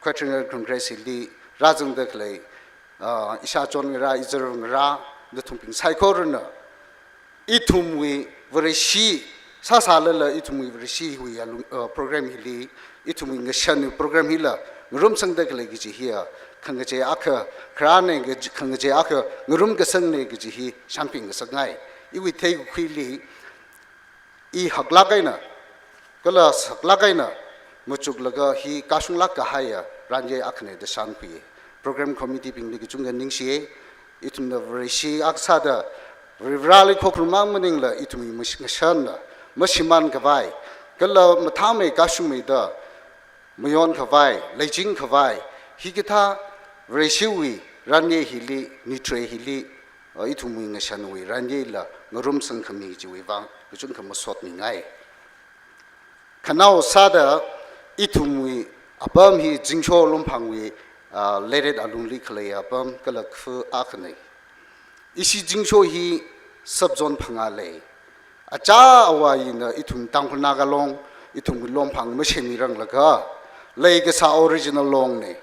Quadrennial Congress hili rāzangda khalei, ah, ishāchon ngarā, izar ngarā, nathumbing saikorana ithumwui Vareshi sāsālala ithumwui Vareshiwui alung, uh, program hili, ithumwui ngashan program hila ngarumsangda khalei kaji hiya khangachei akha kharāne, khangachei akha ngarumkasangne kaji hi shānping ngasakngai. Iwui theikakhuili i haklāk eina kala saklāk eina machuklaga hi kashunglāk kahaiya ranye akhane da shānkhui. Program committee bingli kachungkha ningshiye. Ithumna Vareshi akha sāda Varivarali khokharumang maningla ithumwui mash-, ngashanna mashimān khavai kala mathāmei kashungmeida mayon khavai, leiching khavai, hikathā Vareshiwui ranye hili, nithrei hili, uh, ithumwui ngashanwui ranyela ngarumsang khami chiwui vang kachungkha masotmingai. Khanao sāda ithumwui apam hi Zingsho Longphangwui, ah, leiret alungli khalei apam kala khu akhane. Ishi Zingsho hi sub-zone phangā lei. Achā awā hina ithum Tangkhul Naga Long, ithumwui Longphang mashemiranglakha leikasā original longne.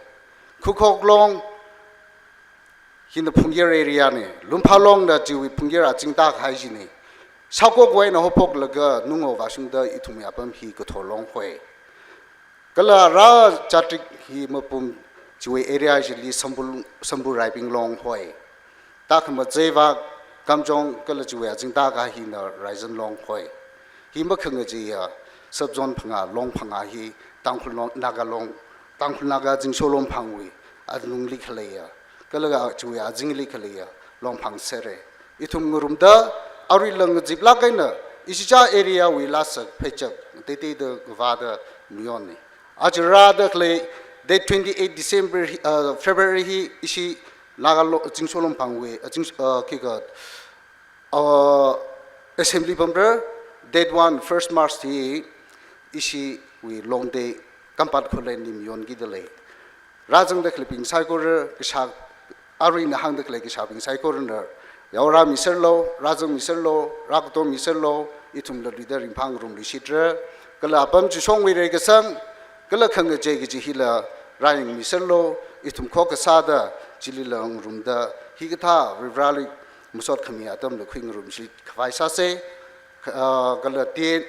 Khukhok Long hina Phungyar area ne, Lumpha Long da chiwui Phungyar azingta kahai chine. Shakok wui eina haophoklaga Nungo vāshungda ithumwui apam hi Katho Long hoi. Kala rā Chatrik hi mapum chiwui area chili Sambu, Sambu Raibing Long hoi. Takhama Zeiva Kamjong kala chiwui azingta kahai hina Raizan Long hoi. Hi makhangacheiya sub-zone phangā, long phangā hi Tangkhul Long, Naga Long, Tangkhul Naga Zingsho Longphangwui alungli khaleiya kala chiwui azingli khaleiya Longphang sere. Ithum ngarumda aruila ngaziplāk eina ishichā area wui lasak pheichak teiteida kavāda mayonne. Aja rāda khalei date twenty-eight December hi, uh, February hi ishi Naga Lo-, Zingsho Longphangwui, uh, Zings-, uh, khikha, uh, assembly pamra, date one, first March hi ishiwui Long Day Kampat Khullen li mayonkida lei. Rāzangda khaleibing saikora kashā, aruina hāngda khalei kashābing saikorana yaorāmiserlu, rāzangmiserlu, rākatommiserlu, ithumla luida ringphā ngarumluishitra, kala apam chishongwui reikasang kala khangachei kaji hila rāyangmiserlu, ithum khokkha sāda chilila ngarumda hikathā Varivarali masot khami atamla khuingarumshi khavai sāse, kha-, ah, kala T N,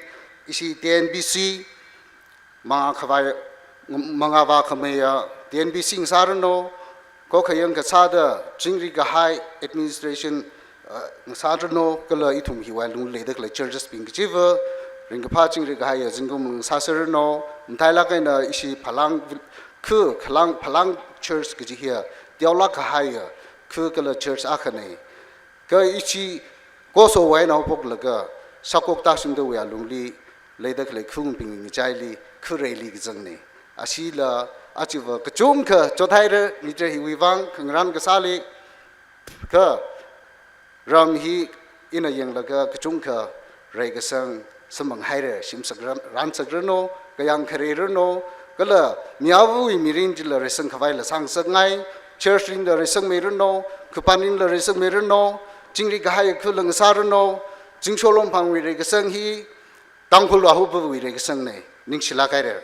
ishi T N B C, mangā khavai, mangā vākhameiya T N B C ngasāranu, khokkha yangkasāda chingri kahai administration, uh, ngasāranu, kala ithum hiwui alungli leida khalei churches bing kachiva ringkaphā chingri kahaiya zingkum ngasāseranu, matailāk eina ishi Phalang, khu Khalang, Phalang Church kaji hiya teolāk kahaiya khu kala church akhane. Kha ishi Kosowui eina haophoklaga Shakok Tashungtawui alungli leida khalei khungbing ngachaili khureili kazangne. Ashila achiva kachungkha chothaira, nithrei hiwui vang khangarān kasāli, kha ram hi ina yanglaga kachungkha reikasang samphanghaira, shimsak ran, ransakranu, kayāng khareiranu, kala mi avawui mirin chila reisang khavaila sāngasakngai, church rinla reisangmeiranu, khapān rinla reisangmeiranu, chingri kahai khula ngasāranu, Zingsho Longphangwui reikasang hi Tangkhul Ahupvawui reikasangne, ningshilāk haira.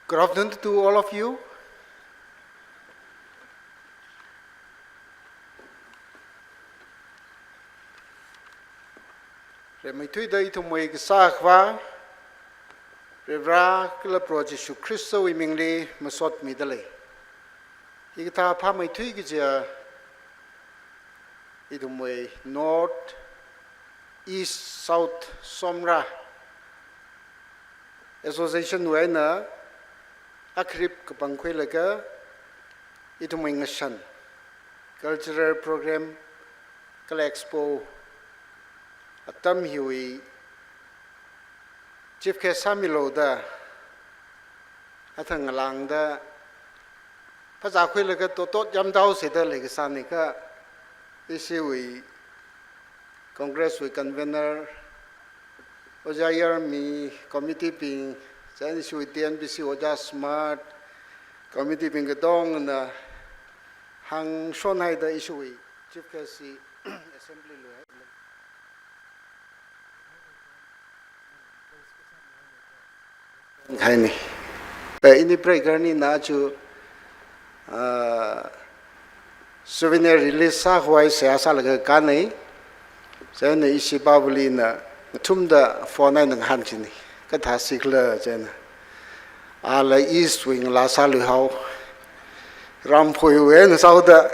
Good afternoon to all of you. Rimeithuida ithumwui Kasā Akhava, Varivara kala Proho Jishu Khristawui mingli masotmida lei. Hikathā phāmeithui kajiya ithumwui North, East, South, Somra Association wui eina akharip kapangkhuilaga ithumwui ngashan, cultural program, kala expo atam hiwui chief guest sāmilu da, athang ngalāngda phazā khuilaga totot yamtao sāda leikasāni kha, ishiwui Congress wui convener, Ojā Yarmi, committee bing, chieina ishiwui T N P C Ojā Smart, committee bing katongna hāngshon haida ishiwui chief guest hi assembly lui hai. Khaini. Eh, ini breaker ni na chu, ah, souvenir release sākhavai seihā sālaga kānei. Chieina ishi Baobali na ngathumda phone eina ngahān chini. Kathā sikhala chieina. Ala East wing la sāluihao. Ramphoiwui eina sāhaoda,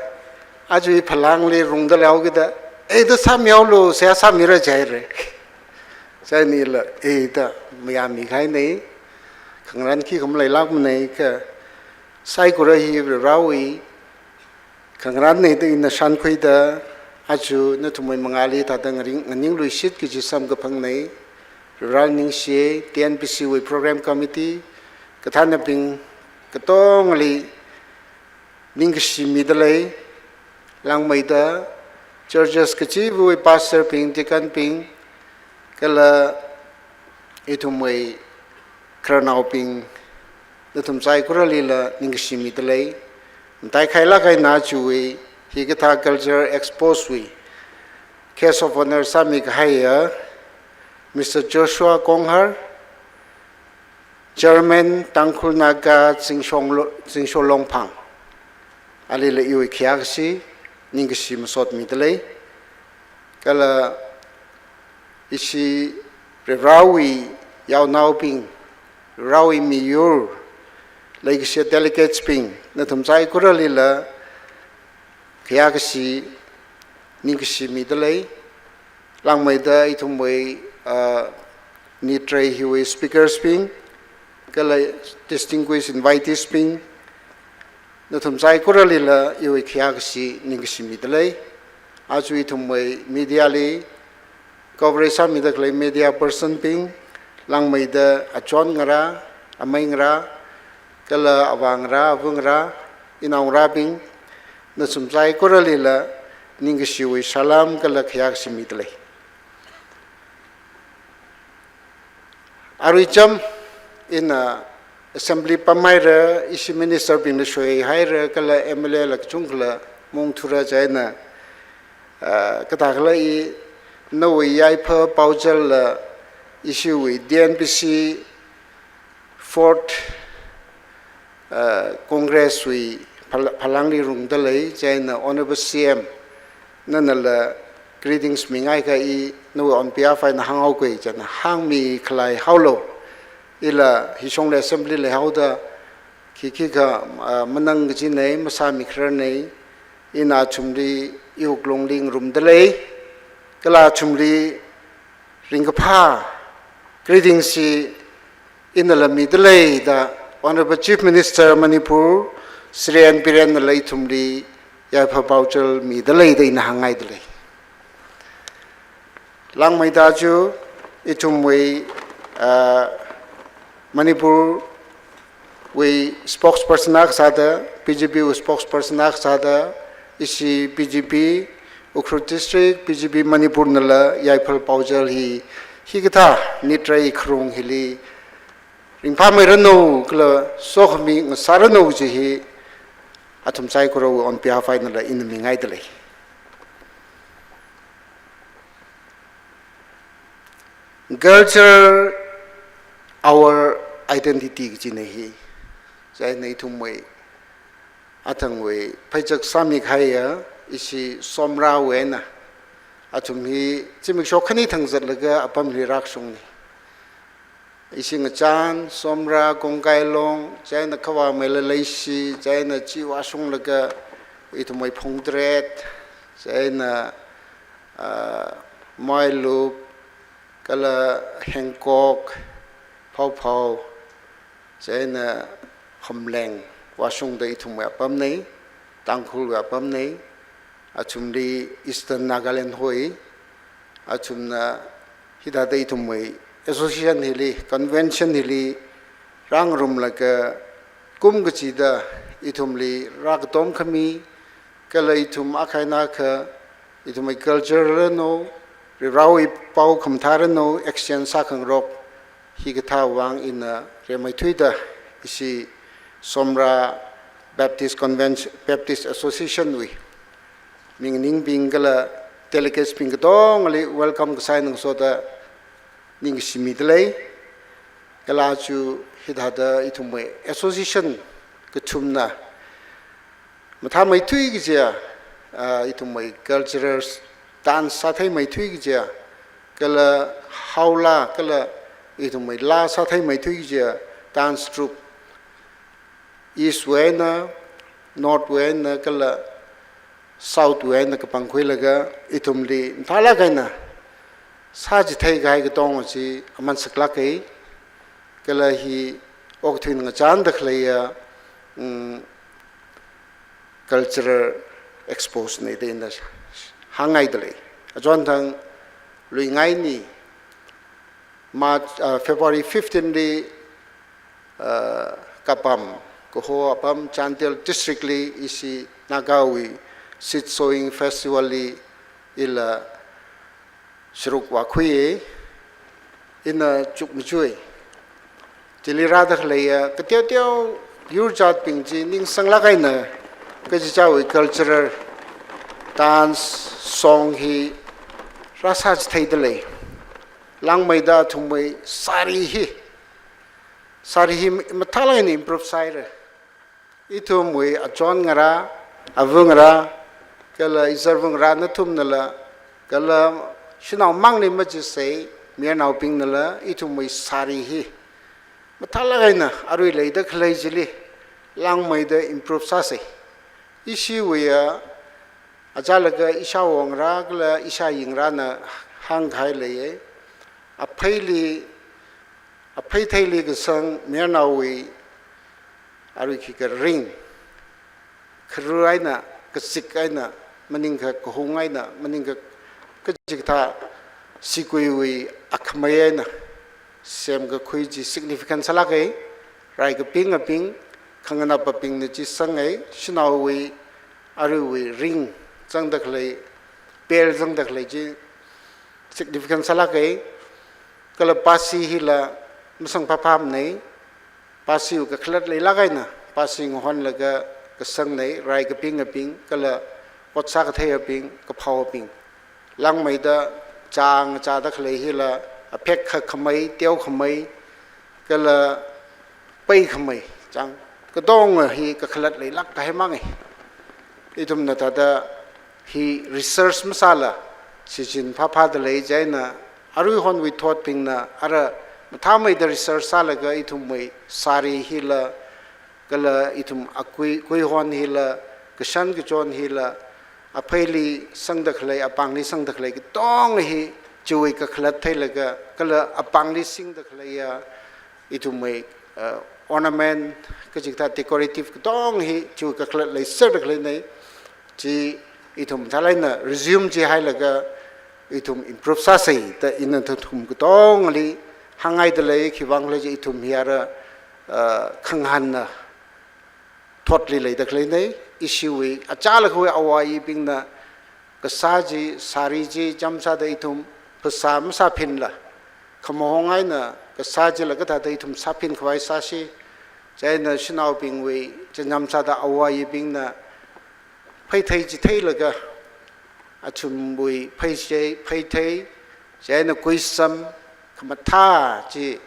aja i phalangli rungda leihao kida, eida sāmihaolu, seihā sāmira jihaira. Chieina ila, eida mayāmi khainei, khangarān khikha maleilākmanei kha, saikora hi Varewui khangarānnei da ina shānkhuida, aja nathumwui mangāli thāda ngaring, nganingluishit kaji samkaphangnei. Vareli ningshi, T N P C wui program committee, kathānabing katongli ningkashi mida lei, langmeida churches kachivawui pastor bing, deacon bing, kala ithumwui khararnaobing, nathum saikoralila ningkashi mida lei. Mataikhailāk eina ajawui hikathā cultural expos wui guest of honour sāmi kahaiya Mister Joshua Konghar, Chairman Tangkhul Naga Zingshong Lo-, Zingsho Longphang, alila iwui khayākashi, ningkashi masot mida lei. Kala ishi Varewui yaonaobing, Varewui miyur, leikashi delegates bing, nathum saikoralila khayākashi, ningkashi mida lei. Langmeida ithumwui, ah, nitrei hiwui speakers bing, kala distinguished invitees bing, nathum saikoralila iwui khayākashi, ningkashi mida lei. Aja ithumwui media li coverage sāmida khalei media person bing, langmeida achon ngarā, amei ngarā, kala avā ngarā, ava ngarā, inao ngarābing, nathum saikoralila ningkashiwui salam kala khayākashi mida lei. Arui cham ina assembly pamhaira, ishi minister bingla shoihaira, kala M L A la kachungkhala maungthura chieina, ah, kathākhala i nawui yaipha paochal la ishiwui T N P C fourth, ah, Congress wui phal-, phalangli rungda lei, chieina Honourable C M nanala greetings mingaikha i nawui on behalf eina hānghaokhui chieina hāngmi khalei haolu. Ila hishongli assembly leihaoda, khikhikha, ah, manang kajinei, masāmi khararnei, ina athumli iwui wuklungli ngarumda lei, kala athumli ringkaphā greetings hi inala mida lei da Honourable Chief Minister Manipur, Shri N Biren nala ithumli yaipha paochal mida lei da ina hāngngaida lei. Langmeida aja ithumwui, ah, Manipur wui spokesperson akha sāda, B J P wui spokesperson akha sāda, ishi B J P, Ukhrul District, B J P Manipur nala yaipha paochal hi, hikathā nitrei kharung hili ringphāmeiranu kala sokhami ngasāranu kaji hi athum saikorawui on behalf einala ina mingaida lei. Culture, our identity kajinei hi. Chieina ithumwui athangwui pheichak sāmi kahaiya ishi Somrawui eina athum hi zimiksho khani thang zatlaga apamli rākashungnei. Ishi ngachān, Somra, Kongkai Long, chieina Khavā Meila Leishi, chieina chi vāshunglaga ithumwui Phungtret, chieina, ah, Mailup, kala Hengkok, Phauphau, chieina Khumleng vāshungda ithumwui apamnei, Tangkhulwui apamnei, athumli Eastern Nagaland hoi, athumna hithāda ithumwui association hili, convention hili rāngarumlaga kum kachida ithumli rākatom khami, kala ithum akha eina akha, ithumwui culture ranu, Varivarawui pao khamathā ranu, exchange sākhangarok, hikathā vang ina rimeithuida ishi Somra Baptist Convention, Baptist Association wui mingningbing kala delegates bing katongali welcome kasā eina ngasoda ningkashi midalei. Kala aja hithāda ithumwui association kathumna mathāmeithui kajiya, ah, ithumwui cultural dance sātheimeithui kajiya, kala haolā, kala ithumwui laa sātheimeithui kajiya dance troupe, East wui eina, North wui eina, kala South wui eina kapangkhuilaga ithumli mathālāk eina sāchitheikahai katonga chi aman saklāka. Kala hi okathui ngachānda khaleiya, mm, cultural expose na da ina hāngngaidalei. Achonthang luingaini, March, uh, February fifteen li, uh, kapam, kaho apam Chandel District li ishi Nagawui Seed Sowing Festival li ila sharuk vākhuiya, ina chukmajui. Chili rāda khaleiya kateoteo yurjatbing chi ningsanglāk eina kachichāwui cultural dance song hi rāsāchitheidalei. Langmeida athumwui sari hi, sari hi mathālāk eina improve sāhaira. Ithumwui achon ngarā, ava ngarā, kala izarva ngarā nathumnala, kala shanao mangli majisei, mayarnaobingnala, ithumwui sari hi mathālāk eina arui leida khalei chili langmeida improve sāsei. Ishiwuiya, achālakha ishāwo ngarā kala ishāyi ngarāna hāngkahai leiya. Apheili, aphei theili kasang mayarnaowui arui khikha ring, kharu eina, kazik eina, maningakha kahung eina, maningakha kachikathā siguiwui akhamei eina semkakhui chi significant sālāka. Rai kapingabing, khanganapabingna chi sanga, shanaowui, aruiwui ring zangda khalei, pel zangda khalei chi significant sālāka. Kala pasi hila masang phāphāmana, pasiwui kakhalat leilāk eina pasi ngahonlaga kasangna, rai kapingabing, kala ot sākatheiyabing, kaphaobing. Langmeida chāng chāda khalei hila aphek kha khamei, teo khamei, kala pei khamei, chāng katonga hi kakhalat leilāk kahai manga. Ithumna thāda hi research masāla shichin phāphādalei, chieina aruihonwui thotbingna ara mathāmeida research sālaga ithumwui sari hila, kala ithum akui, kuihon hila, kashan kachon hila, apheili sangda khalei, apāngli sangda khalei katonga hi chiwui kakhalat theilaga, kala apāngli singda khaleiya ithumwui, uh, ornament, kachikathā decorative katonga hi chiwui kakhalat leiserda khaleina. Chi ithum mathālāk eina resume chihailaga ithum improve sāsei da ina nathum katongali hāngngaidalei. Khiwuivang khala chi ithum hi ara, uh, khangahānna thotli leida khaleina. Ishiwui achālakhawui āwo āyibingna kasā chi, sari chi chāmsāda ithum phasā masāphinla, khamahong eina kasā chila kathāda ithum sāphin khavai sāsi. Chieina shanaobingwui chānjam sāda āwo āyibingna pheithei chitheilaga, athumwui pheichei, pheithei, chieina kuisam, khamathā chi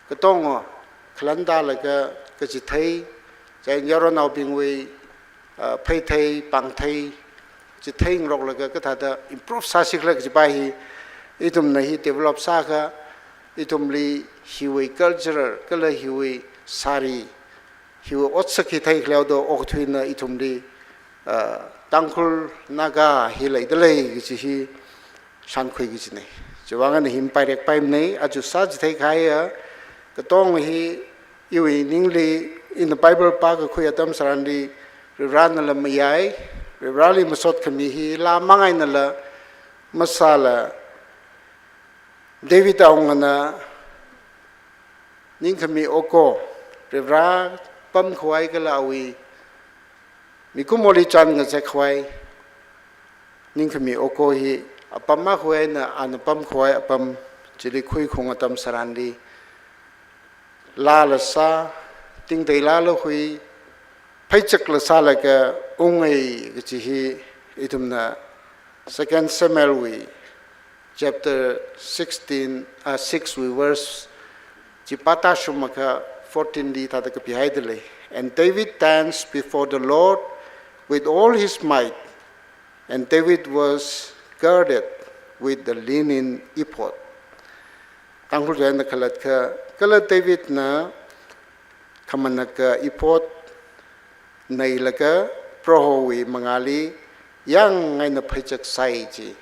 katonga khalandalaga kachithei, chieina yaronnaobingwui, ah, pheithei, pāngthei, chitheingaroklaga kathāda improve sāsi khala kajipa hi, ithumna hi develop sākha, ithumli hiwui cultural, kala hiwui sari, hiwui otsak hi theikhaleo do okathuina ithumli, ah, Tangkhul Naga hi leidalei kaji hi shankhui kajina. Chiwuivang eina hi pairekpaimana, aja sāchitheikahaiya katonga hi iwui ningli, ina Bible pākakhui atam tharanli, Varivarānala mayai, Varivarāli masot khami hi laa mang einala masāla, David awungana ningkhami oko, Varivarā pamkhavai kala awui mikumoli chān ngazek khavai ningkhami oko hi apam akhawui eina ana pamkhavai apam chili khuikhung atam tharanli, laa la sā, tingtei laa la hui, pheichak la sālaga ungngai kaji hi ithumna Second Samuel wui chapter sixteen, ah, six wui verse chi pātāshungakha fourteen li thāda kapihaida lei. And David danced before the Lord with all his might, and David was girded with the linen ephod. Tangkhul tuina khalatkha, kala Davidna khamanaka ephod neilaga Prohowui mangāli yāng eina pheichak sāi ji.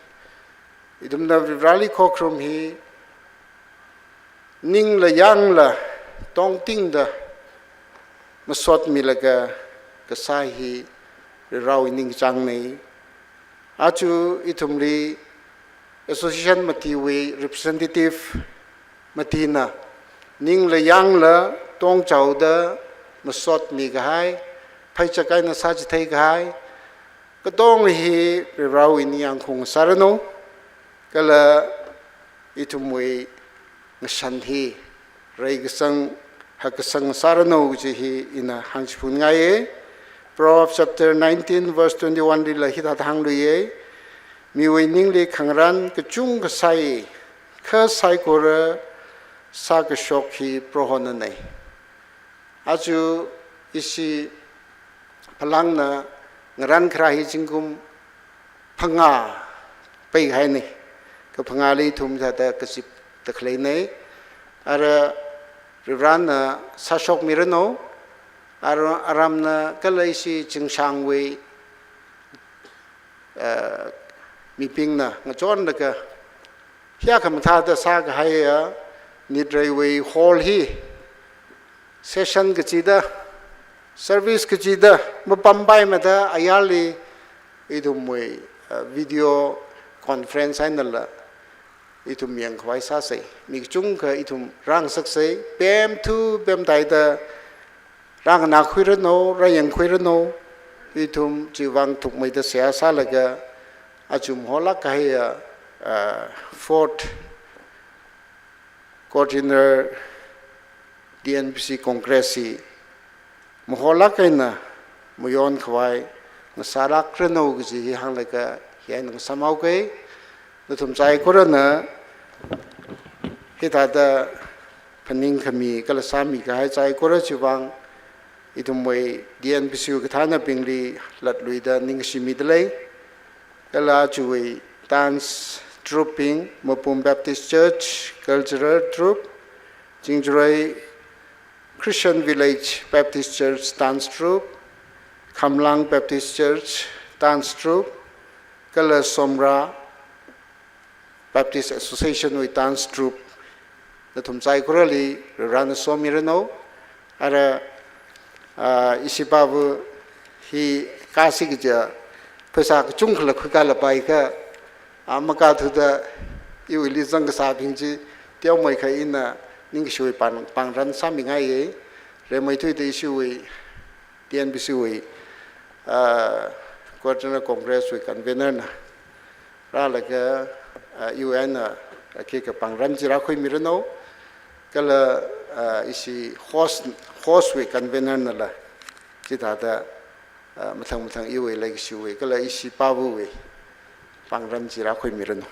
Ithumna Varivarali khokharum hi ningla yāngla tongtingda masotmilaga kasā hi Varivarawui ningchāngnei. Aja ithumli association matiwui representative matina ningla yāngla tongchaoda masotmi kahai, pheichak eina sāchithei kahai, katonga hi Varivarawui ningyāngkhaung sāranu, kala ithumwui ngashan hi reikasang hakkasang sāranu kaji hi ina hāngchiphunngaiye. Proverbs chapter nineteen verse twenty-one lila hithāda hāngluiye. Miwui ningli khangarān kachungkha sāi, kha saikora sākashok hi Prohonanei. Aja ishi phalangna ngarān kharā hi zingkum phangā peihainei. Kaphangāli ithum thāda kazipda khaleinei. Ara Varivarana sāshokmiranu, ara aramna kala ishi Chingshangwui, eh, mibingna ngachonlaga hiyākha mathāda sākahaiya Nitreiwui hall hi session kachida, service kachida mapampaimada ayarli ithumwui, uh, video conference einala ithum yangkhavai sāsei. Mi kachungkha ithum rāngasaksei, pemthu pemtaida rānganākhuiranu, rāyangkhuiranu, ithum chiwui vang thukmeida seihā sālaga aja maholāk kahaiya, uh, fourth Coordinator D N B C Congress hi maholāk eina mayonkhavai ngasārākranu kaji hi hānglaga hi eina ngasāmhaoke. Nathum saikorana hithāda phaningkhami kala sāmi kahai saikora chiwui vang ithumwui D N B C wui kathānabingli latluida ningshimida lei. Kala ajawui dance troupe bing, Mapum Baptist Church Cultural Troupe, Chingjaroi Christian Village Baptist Church Dance Troupe, Khamlang Baptist Church Dance Troupe, kala Somra Baptist Association wui dance troupe, nathum saikorali Varivarana somiranu. Ara, ah, ishi pāva hi kāsi kaja pheisā kachungkhala khuikālapai kha, ah, makāthuda iwuili zangkasābing chi teomeikha ina ningkashiwui pāng, pāngran sāmingaiye. Rimeithuida ishiwui D N B C wui, ah, Coordinator Congress wui convener na rālaga, ah, iwui eina, ah, khikha pāngran chi rākhuimiranu. Kala, ah, ishi host, host wui convener nala chithāda, ah, mathang mathang iwui leikashiwui kala ishi pāvawui pāngran chi rākhuimiranu.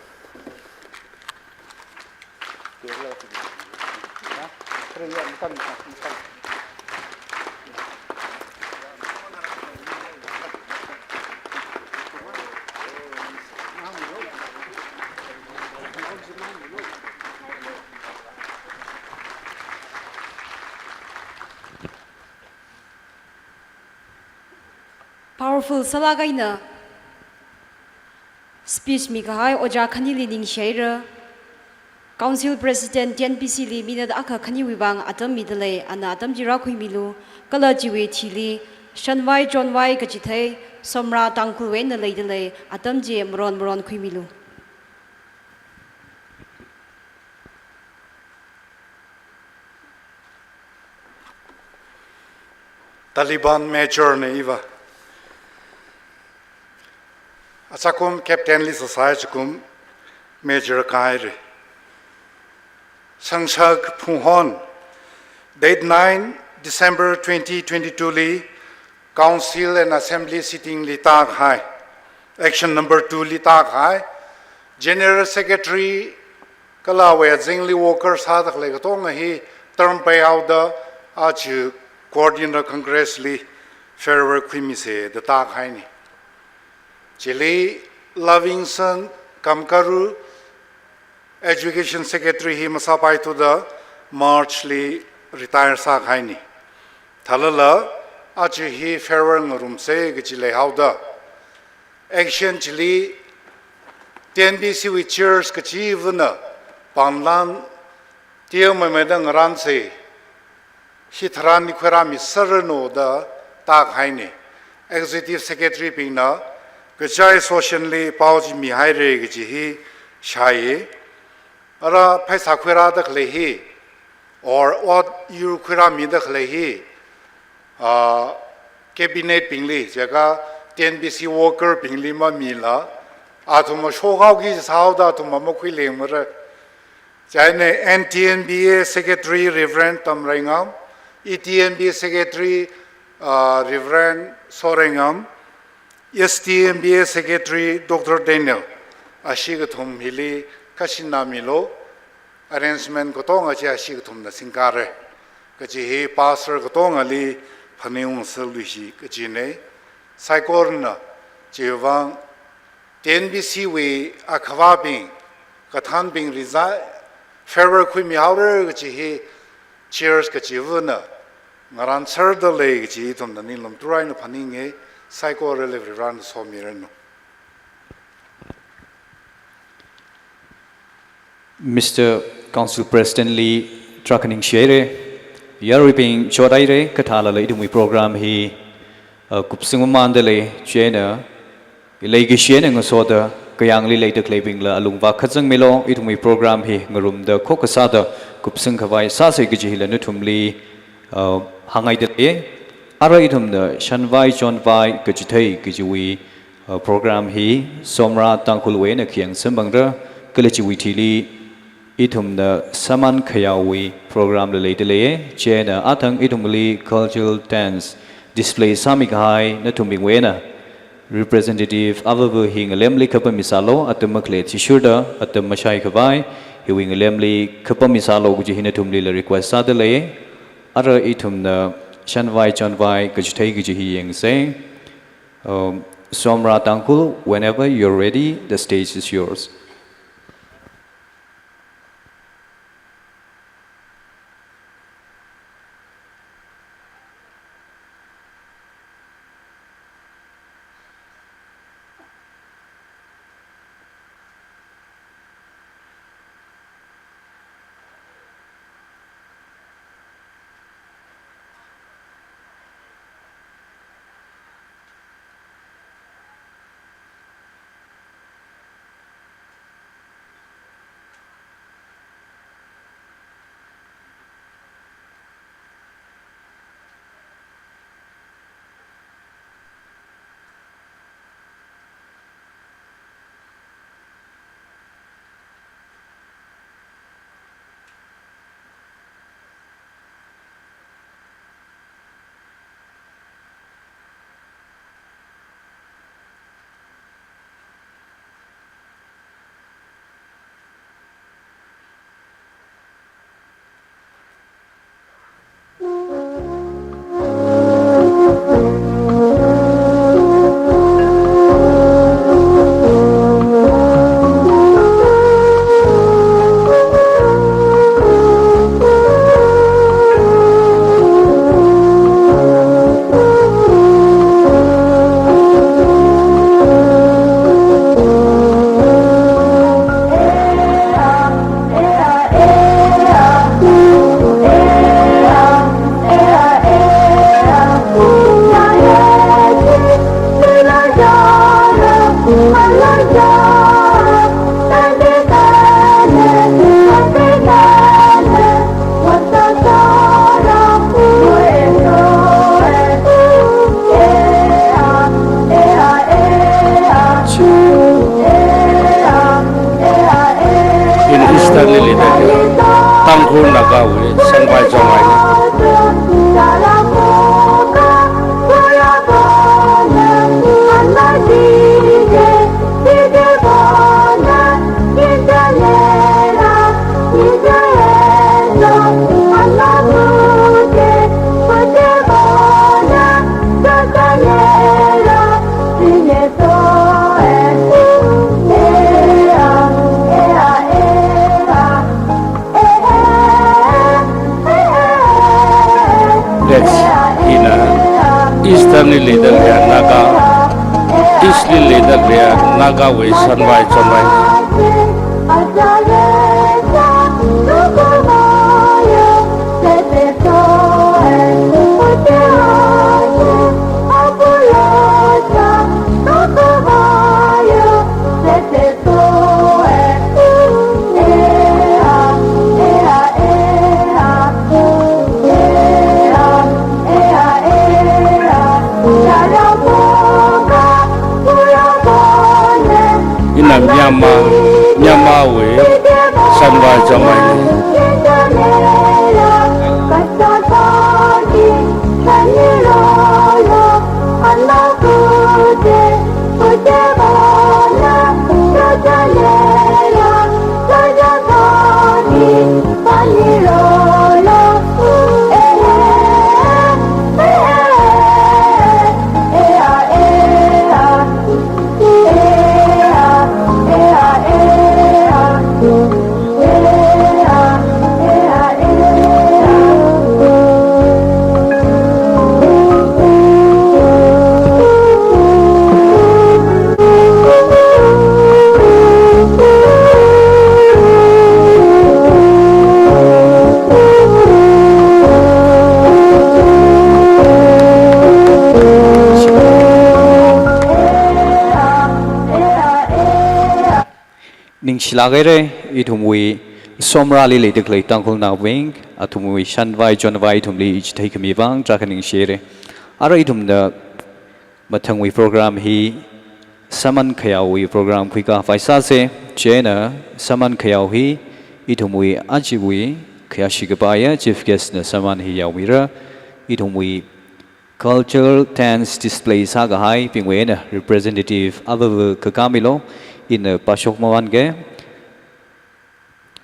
Powerful sālāk eina speech mikahai ojā khanili ningshihaira. Council President T N B C li minute akha khaniwui vang atam midalei, ana atam chi rākhuimilu. Kala chiwui thili Shanvai Chonvai kachithei Somra Tangkhulwui eina leidalei, atam chi maron maron khuimilu. Taliban major na iva. Achakum captain li sāsai, achakum major kāhaira. Shangshak Phunghon, date nine December twenty twenty-two li, Council and Assembly sitting li tākahai. Action number two li tākahai. General Secretary kala awui azingli worker sāda khalei katonga hi term peihaoda aja Coordinator Congress li farewell khuimise da tākahaina. Chili Lovingson Kamkaru, Education Secretary hi masāpaithuda March li retire sākahaina. Thalala aja hi farewell ngarumsa kachi leihaoda, action chili T N B C wui chairs kachivana pānglan tiya maimaida ngaransa, hi tharan ni khuirāmi sāranu da tākahaina. Executive Secretary bingna kachai social li pao chi mihaira kachi hi shāya. Ara pheisā khuirāda khalei hi, or ot yur khuirāmida khalei hi, ah, cabinet bingli, jiakha T N B C worker bingli mamila, athumna shokhaoki sāhaoda athumna makhuilengmara. Chieina N T N B A Secretary Reverend Tamreingam, E T N B A Secretary, ah, Reverend Soreingam, S T M B A Secretary Doctor Daniel, ashi kathum hili kashina milu, arrangement katonga chi ashi kathumna singkara. Kachi hi pastor katongali phaningung sāluishi kachina. Saikorana chiwuivang T N B C wui akhavābing, kathānbing resign, farewell khuimihaora kachi hi chairs kachivana ngaranserda lei kachi ithumna ninglum turaina phaninga, saikorali Varivarana somiranu. Mister Council President li tarākha ningshihaira, yaruibing chothaira, kathālala ithumwui program hi, uh, kupsung mamānda lei, chieina, leikashina ngasoda, kayāngli leida khaleibingla alungva kazangmilu, ithumwui program hi ngarumda khokkha sāda kupsung khavai sāsa kachi hila nathumli, uh, hāngngaida lei. Ara ithumna shanvai chonvai kachithei kachiwui, uh, program hi Somra Tangkhulwui eina khayang samphangda, kala chiwui thili ithumna Saman Khayaowui program la leida lei, chieina athang ithumli cultural dance display sāmikahai nathumbingwui eina representative avāva hi ngalemli kapam misālu, atam makhalei athishurda, atam mashai khavai, hiwui ngalemli kapam misālu kachi hi nathumlila request sāda lei. Ara ithumna shanvai chonvai kachithei kachi hi yangsa. Um, Somra Tangkhul, whenever you're ready, the stage is yours. Eastern li leida khalei Naga, East li leida khalei Nagawui shanvai chonvai. Ina Myanmar, Myanmarwui shanvai chonvai. Ningshilāk haira, ithumwui Somrali leida khalei Tangkhulnaobing, athumwui shanvai chonvai ithumli chitheikhami vang tarākha ningshi haira. Ara ithumna mathangwui program hi Saman Khayāowui program khuikhavai sāsa. Chieina Saman Khayāo hi ithumwui ajawui khayāshi kapaiya chief guest na Saman hi yaomira, ithumwui cultural dance display sākahaibingwui eina representative avāva kakā milu, ina pāshok mavānga.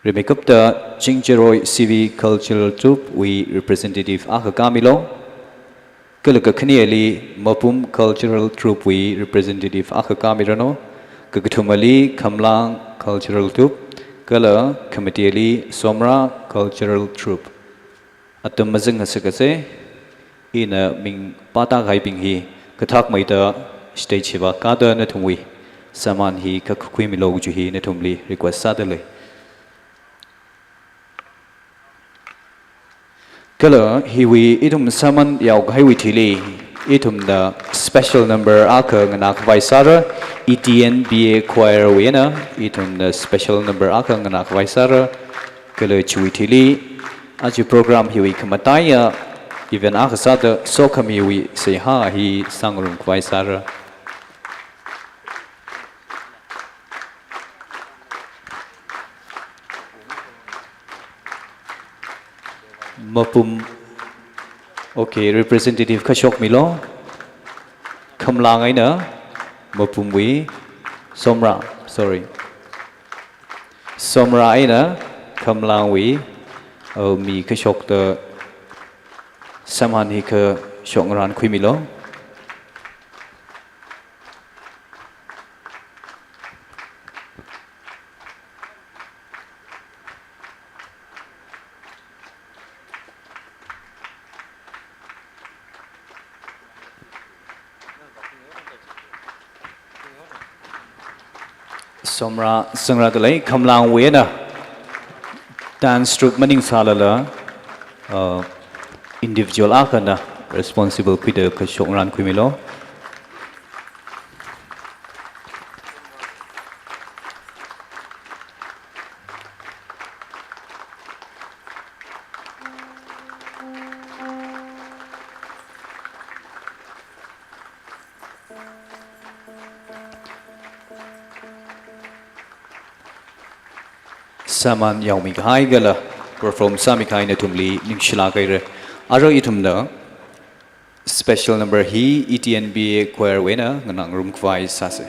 Rimeikapta Chingjaroi C V Cultural Troupe wui representative akha kakā milu. Kala kakhaneli Mapum Cultural Troupe wui representative akha kakā miranu. Kakathumali Khamlang Cultural Troupe, kala khamateli Somra Cultural Troupe. Atam mazang ngasakasa, ina ming pātā kahaibing hi kathak maida stage hiva kāda nathumwui Saman hi kakhui milu kaji hi nathumli request sāda lei. Kala hiwui ithum Saman yaokahaiwui thili, ithumna special number akha nganākhavai sāra, E T N B A Choir wui eina ithumna special number akha nganākhavai sāra. Kala chiwui thili, aja program hiwui khamataiya event akha sāda sokhamiwui seihā hi sāngarumkhavai sāra. Mapum. Okay, representative kashok milu. Khamlang eina Mapumwui, Somra, sorry. Somra eina Khamlangwui, uh, mi kashokta Saman hi kashok ngarānkhui milu. Somra, Somra dalei, Khamlangwui eina dance troupe maningsālala, uh, individual akhana responsible khuida kashok ngarānkhui milu. Saman yaomikahai kala perform sāmikahai nathumli ningshilāk haira. Ara ithumna special number hi E T N B A Choir wui eina nganāngarumkhavai sāsa.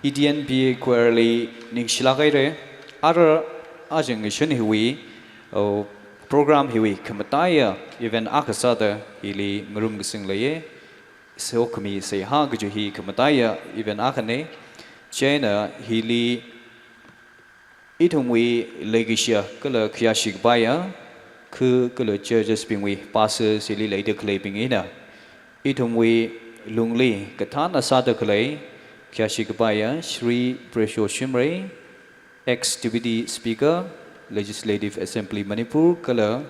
E D N B A choir li ningshilāk haira. Ara ajing ngashun hiwui, oh, program hiwui khamataiya event akha sāda hili ngarum kasing leiya. Sokhami seihā kaji hi khamataiya event akhana. Chieina hili ithumwui leikashiya kala khayāshi kapaiya, khu kala churches bingwui pastors hili leida khaleibing eina ithumwui lungli kathānna sāda khalei khayāshi kapaiya Shri Presho Shimray, ex Deputy Speaker, Legislative Assembly Manipur, kala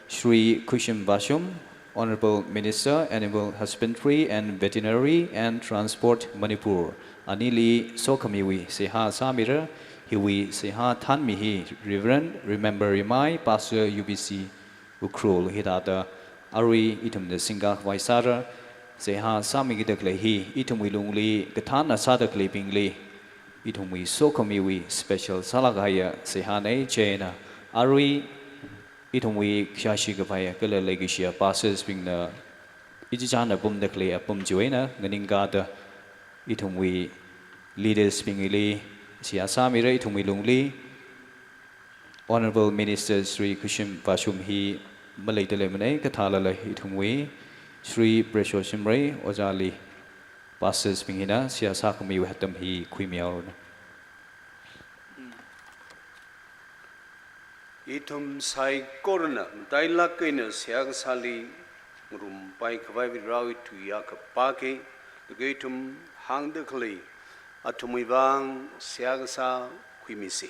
Shri Khushim Vashum, Honorable Minister, Animal Husbandry and Veterinary and Transport, Manipur, anili sokhamiwui seihā sāmira. Hiwui seihā thānmi hi Reverend Remember Rimai, Pastor U B C Ukhrul hithāda arui ithumna singkakhavai sāra. Seihā sāmikida khalei hi ithumwui lungli kathānna sāda khaleibingli ithumwui sokhamiwui special sālāk kahaiya seihāna. Chieina arui ithumwui khayāshi kapaiya kala leikashiya pastors bingna ichichāna pamda khalei apam chiwui eina nganingkāda ithumwui leaders bingli seihā sāmira. Ithumwui lungli Honorable Minister Shri Khushim Vashum hi maleida leimana, kathālala ithumwui Shri Presho Shimray ojāli pastors bing hina seihā sākhamiwui atam hi khuimihaoranu. Ithum saikorana matailāk eina seihā kasāli ngarumpai khavai Varewui tui akha pāki, laga ithum hāngda khalei athumwui vang seihā kasā khuimisa.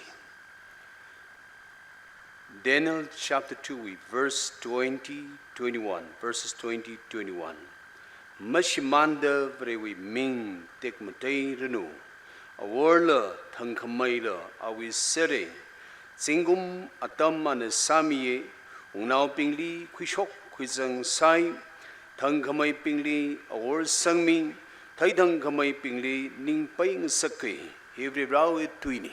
Daniel chapter two wui verse twenty, twenty-one, verses twenty, twenty-one. Mashimānda Varewui ming tekmateiranu, aworla thangkhameila awui sera. Zingkum atam ana sāmiya, wungnaobingli khuishok khuizang sāi, thangkhameibingli awor sangmi, theithangkhameibingli ning peingasaka. Hi Varewui tuina.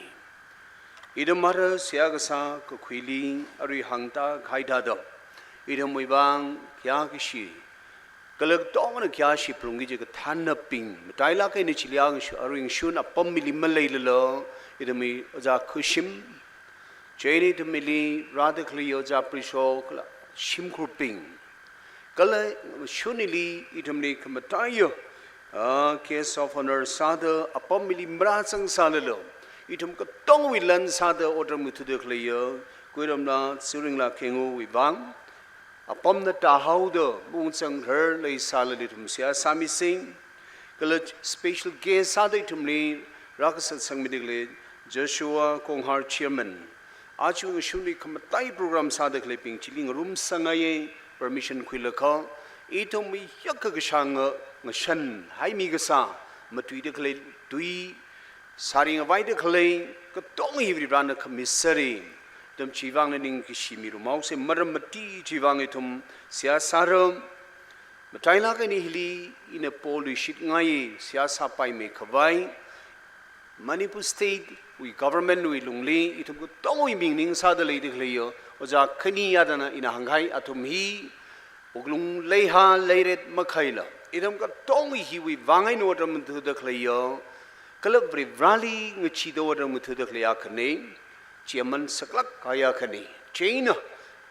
Ithum ara seihā kasā kakhuili arui hāngda kahai thāda, ithumwui vang khayākashi kala katongana khayāshi phalungki kaji kathānnabing matailāk eina chili ngashu, arui ngashun apam hili maleilala, ithumwui ojā Khushim, chieina ithumli rāda khalei ojā Presho kala shimkhurbing, kala shunili ithumli khamataiya, ah, guest of honour sāda apam hili marāzang sālala, ithum katongawui lan sāda otram ngathāda khaleiya Kuiramla Zuringla Khenguwui vang, apamna tāhaoda maungzang rarlei sālala ithum seihā sāmisa. Kala special guest sāda ithumli rākasā sangmida khalei Joshua Konghar Chairman, aja ngashunli khamatai program sāda khaleibing chili ngarumsangngaiya, permission khuilaga, ithumwui yaka kashanga ngashan haimi kasā, matuida khalei tui sāringavaida khalei katonga hi Varena khami sāra. Ithum chiwui vangna ningkashi mirum haosa, maram mati chiwui vang ithum seihā sāra. Matailāk eina hili ina poluishitngai seihā sāpaimei khavai, Manipur State wui government wui lungli ithum katongawui ming ningsāda leida khaleiya ojā khani yadana ina hānghai, athum hi wuklung leihā leiret makhaila, ithum katonga hiwui vang eina otram ngathāda khaleiya kala Vareli ngacheeda otram ngathāda khalei akhana, chi aman saklāk kahai akhana. Chieina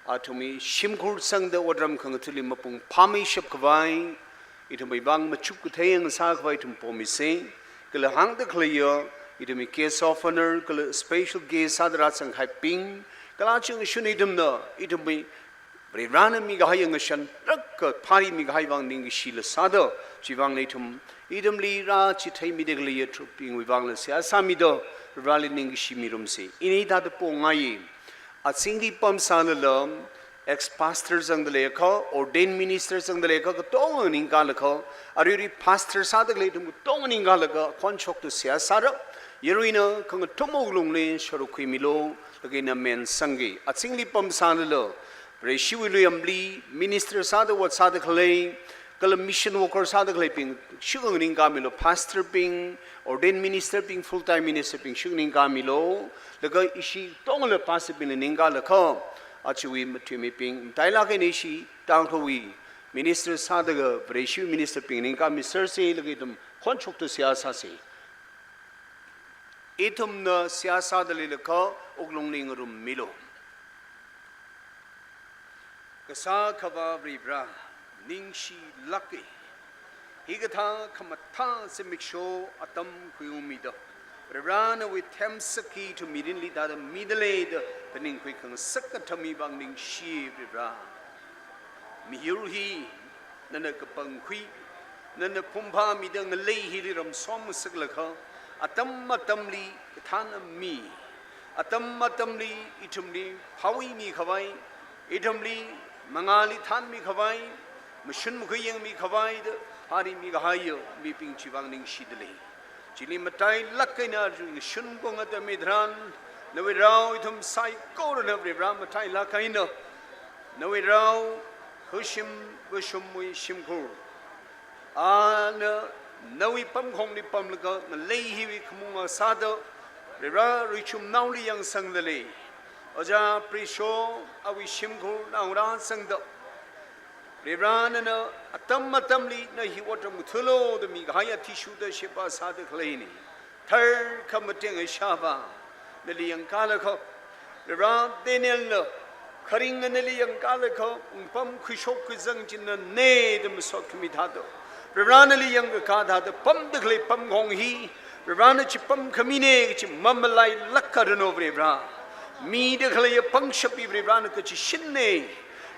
athumwui shimkhur sangda otram khangathāli mapung phāmeishap khavai, ithumwui vang machuk kathei ngasā khavai ithum pomisa. Kala hāngda khaleiya ithumwui guest of honour kala special guest sāda rāzanghaibing, kala aja ngashun ithumna ithumwui Varena mikahaiya ngashan rākapharimi kahai vang ningkashila sāda, chiwui vangna ithum ithumli rāchitheimida khaleiya trup bingwui vangla seihā sāmida Vareli ningkashi mirumsa. Ina hithāda pongaiya. Azingli pamsālala, ex-pastor zangda leiakha, ordained minister zangda leiakha, katonga nganingkālaga, aruirui pastor sāda khalei ithum katonga nganingkālaga, khonshokta seihā sāra, yaruina khangathum wuklungli sharuk khuimilu, laga ina men sangki. Azingli pamsālala, Vareshiwui luiyamli minister sāda ot sāda khalei, kala mission worker sāda khaleibing, shuk nganingkāmilu, pastor bing, ordained minister bing, full time minister bing, shuk nganingkāmilu, laga ishi tongla pastor bingla nganingkālaga, ajawui matui mibing, matailāk eina ishi Tangkhulwui minister sāda kha, Vareshiwui minister bing nganingkāmi sārsa, laga ithum khonshokta seihā sāsa. Ithumna seihā sāda leilakha wuklungli ngarummilu. Kasā Akhava Varivara, ningshilāka. Hikathā khamathā zimiksho atam khuiungmida, Varivara nawui themsak hi ithum mirinli thāda midalei da phaningkhui khangasak atam hi vang ningshi Varivara. Miyur hi nana kapangkhui, nana phumphamida ngalei hili ramsomngasaklakha, atam atamli kathānna mi, atam atamli ithumli phāwui mikhavai, ithumli mangāli thanmikhavai, mashun makhui yangmikhavai da phāri mikahaiya mibing chi vang ningshidalei. Chili matailāk eina ringshun kong atam hitharan, nawui rao ithum saikorana Varivara matailāk eina, nawui rao Hashim Vashumwui shimkhur, ana nawui pamkhongli pamlaga ngalei hiwui khamunga sāda, Varivara richumnaoli yangsangdalei. Ojā Prisho awui shimkhur naongarā sangda, Varivara nana atam atamli na hi otram ngathālu da mikahai athishurda sheba sāda khaleina. Tharkhamatenga Ishāvā, nali yangkālakha, Varivara Danielna kharinga nali yangkālakha, wungpam khuishok khuizang chi nana da masot khami thāda, Varivara nali yangkakā thāda pamda khalei pamkhong hi, Varivara na chipamkhamina kachi mamalailākranu Varivara. Mida khaleiya pangshap hi Varivara na kachishinna,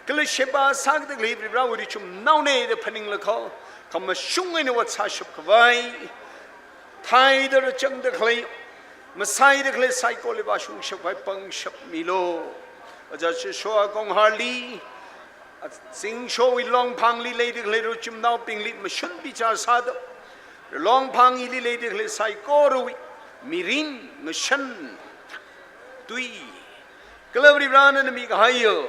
kala sheba sāda khalei Varivarawui richumnaona da phaninglakha, khamashung eina ot sāshapkhavai, thaida rachangda khalei, masaida khalei saikoli vāshungshapkhavai pangshap milu. Ojā Joshua Kongharli, Zingshowui Longphangli leida khalei richumnaobingli mashun bichar sāda, Longphang hili leida khalei saikorawui mirin, ngashan, tui, kala Varivara nana mikahaiya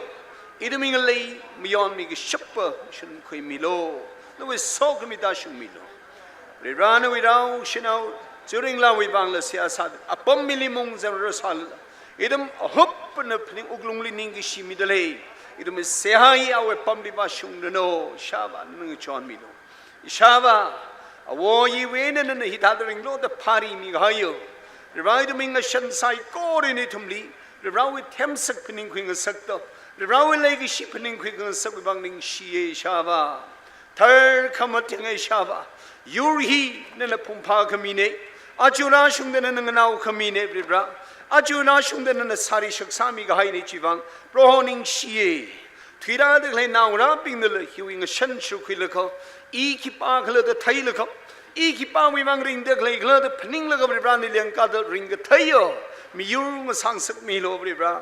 ithumwui ngalei mayonmi kashapa shun khuimilu. Nawui sokhami tāshungmilu. Varivara nawui rao shanao Churinglawui vangla seihā sāda, apam mili mungzang rāsālala, ithum ahup eina phaning wuklungli ningkashi midalei. Ithumwui seihā hi awui apamli vāshungranu, Ishāvā nana ngachonmilu. Ishāvā, awo iwui eina nana hithāda ringlu da phāri mikahaiya, Varivara ithumwui ngashan saikora eina ithumli Varivarawui themsak phaningkhui ngasakda, Varivarawui leikashi phaningkhui ngasakwui vang ningshiya Ishāvā. Tharkhamatenga Ishāvā, yur hi nana phungphā khamina, aja rāshungda nana nganaokhamina Varivara, aja rāshungda nana sāri shaksāmi kahaina chi vang Proho ningshiya. Thuirāda khalei naongarābingnala hiwui ngashan shurkhuilaga, i khipākhala da theilaga, i khipāwui vang ringda khaleikhala da phaninglaga Varivara nali yangkāda ringkatheiya miyur ngasāngasakmilu Varivara.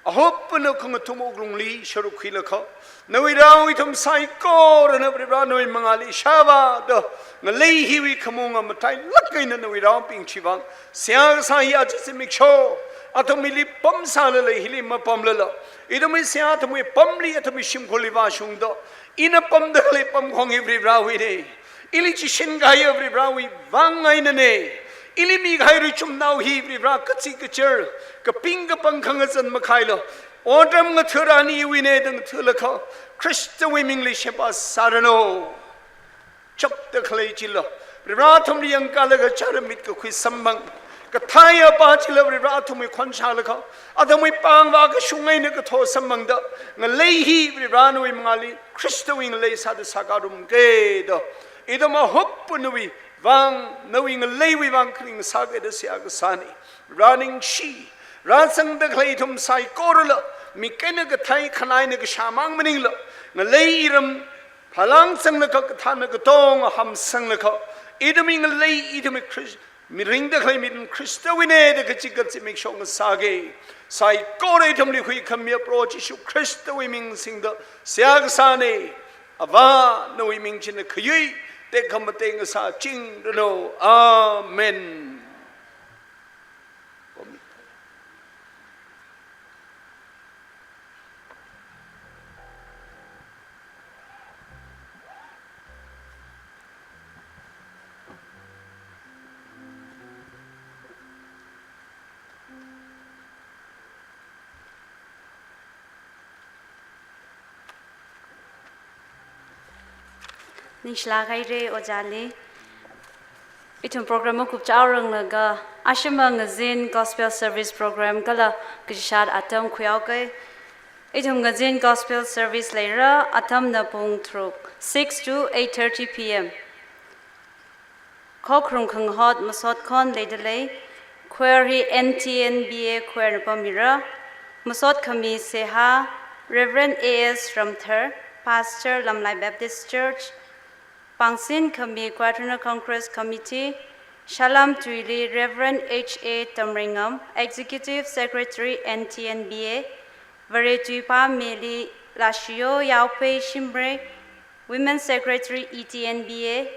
Ahup eina khangathum wuklungli sharuk khuilaga, nawui rao ithum saikorana Varivara nawui mangāli Ishāvā da ngalei hiwui khamunga matailāk eina nawui raobing chi vang seihā kasā hi aja zimiksho athumwuili pamsālala, hili mapamlala, ithumwui seihā athumwui apamli, athumwui shimkhurli vāshungda, ina pamda khalei pamkhong hi Varivarawuina, ili chishin kahaiya Varivarawui vang einana, ili mikahai richumnao hi Varivara kachi kachar, kaping kapang khangazan makhaila, otram ngathā rani iwuina da ngathālaga, Khristawui mingli sheba sāranu. Chapda khalei chila Varivara athumli yangkālaga chara mit kakhui samphang, kathaiya pā chila Varivara athumwui khon shālaga, athumwui pāng vākashung eina katho samphangda, ngalei hi Varivara nawui mangāli Khristawui ngalei sāda sāngarumki da, ithum ahup eina nawui vang, nawui ngaleiwui vang kharing sāki da seihā kasāna. Varivara ningshi, rāzangda khalei ithum saikorala, mik eina kathei, khanā eina kashāmang maningla, ngalei iram phalāng zanglaga kathānna katonga hamsanglaga, ithumwui ngalei, ithumwui Khrist, mirin ringda khalei mirin Khristawuina da kachikathā zimiksho ngasāki. Saikora ithumli huikhamiya Proho Jishu Khristawui ming singda seihā kasāna. Avā, nawui ming china khayui tekhamatei ngasāchingranu. Amen. Ningshilāk haira ojāli. Ithum program makupchaoranglaga, Ashama ngazin Gospel Service Program kala kachishat atam khuihaoke. Ithum ngazin Gospel Service leira, atamna pung tharuk, six to eight thirty P M. Khokharum khangahot masot khon leidalei, choir hi N T N B A choir na pamira, masot khami seihā, Reverend A S Ramthar, Pastor Lamlai Baptist Church, pāngsin khami Quadrennial Congress Committee, Shalom Tuili Reverend H A Tamreingam, Executive Secretary N T N B A, Vare Tuipā Meli Lashiyo Yaopei Shimray, Women Secretary E T N B A,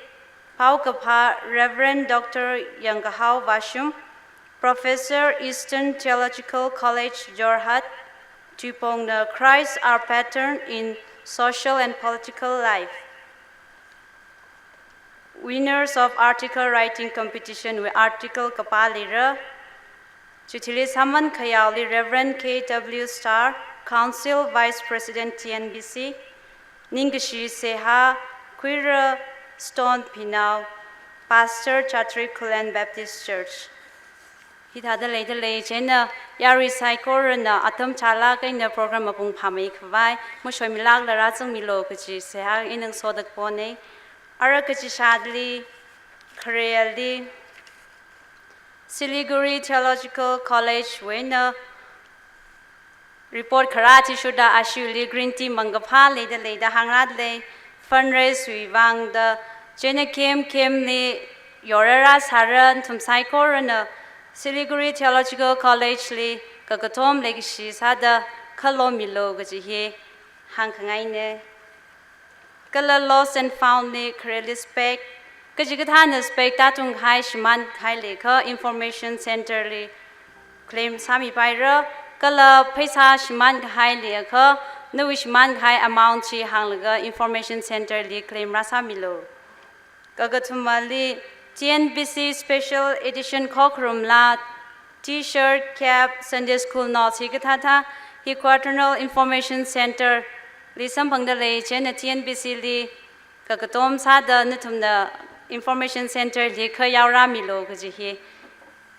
Paokaphā Reverend Doctor Yangkahao Vashum, Professor Eastern Theological College Jorhat, Tuipongna Christ Our Pattern in Social and Political Life. Winners of Article Writing Competition wui article kapā leira. Chithili sāman khayaoli Reverend K W Star, Council Vice President T N B C, ningkashi seihā Khuira Stone Phinao, Pastor Chatri Khullen Baptist Church. Hithāda leidalei, chieina yarui saikorana atam chālāk eina program apung phāmei khavai mashoimilākla rāzangmilu kaji seihā ina ngasoda kapone. Ara kachishatli, khareli, Siliguri Theological College wuina report kharā athishurda ashiwuili green tea mangkaphā leida leida hāngrālei, fundraise wui vangda, chieina camp camp li yorara sāra nathum saikorana Siliguri Theological College li kakatom leikashi sāda khalommilu kaji hi hāngkhangaine. Kala lost and found li khareli spec, kachikathāna spec tātungkahai shimānkahai leiakha information center li claim sāmipaira, kala pheisā shimānkahai leiakha nawui shimānkahai amount chi hānglaga information center li claim rāsāmilu. Kakathumali T N B C Special Edition khokharum laa, T-shirt, cap, Sunday School notes hikathāthā hi Quadrennial Information Center li samphangdalei, chieina T N B C li kakatom sāda nathumna Information Center li khayaorāmilu kaji hi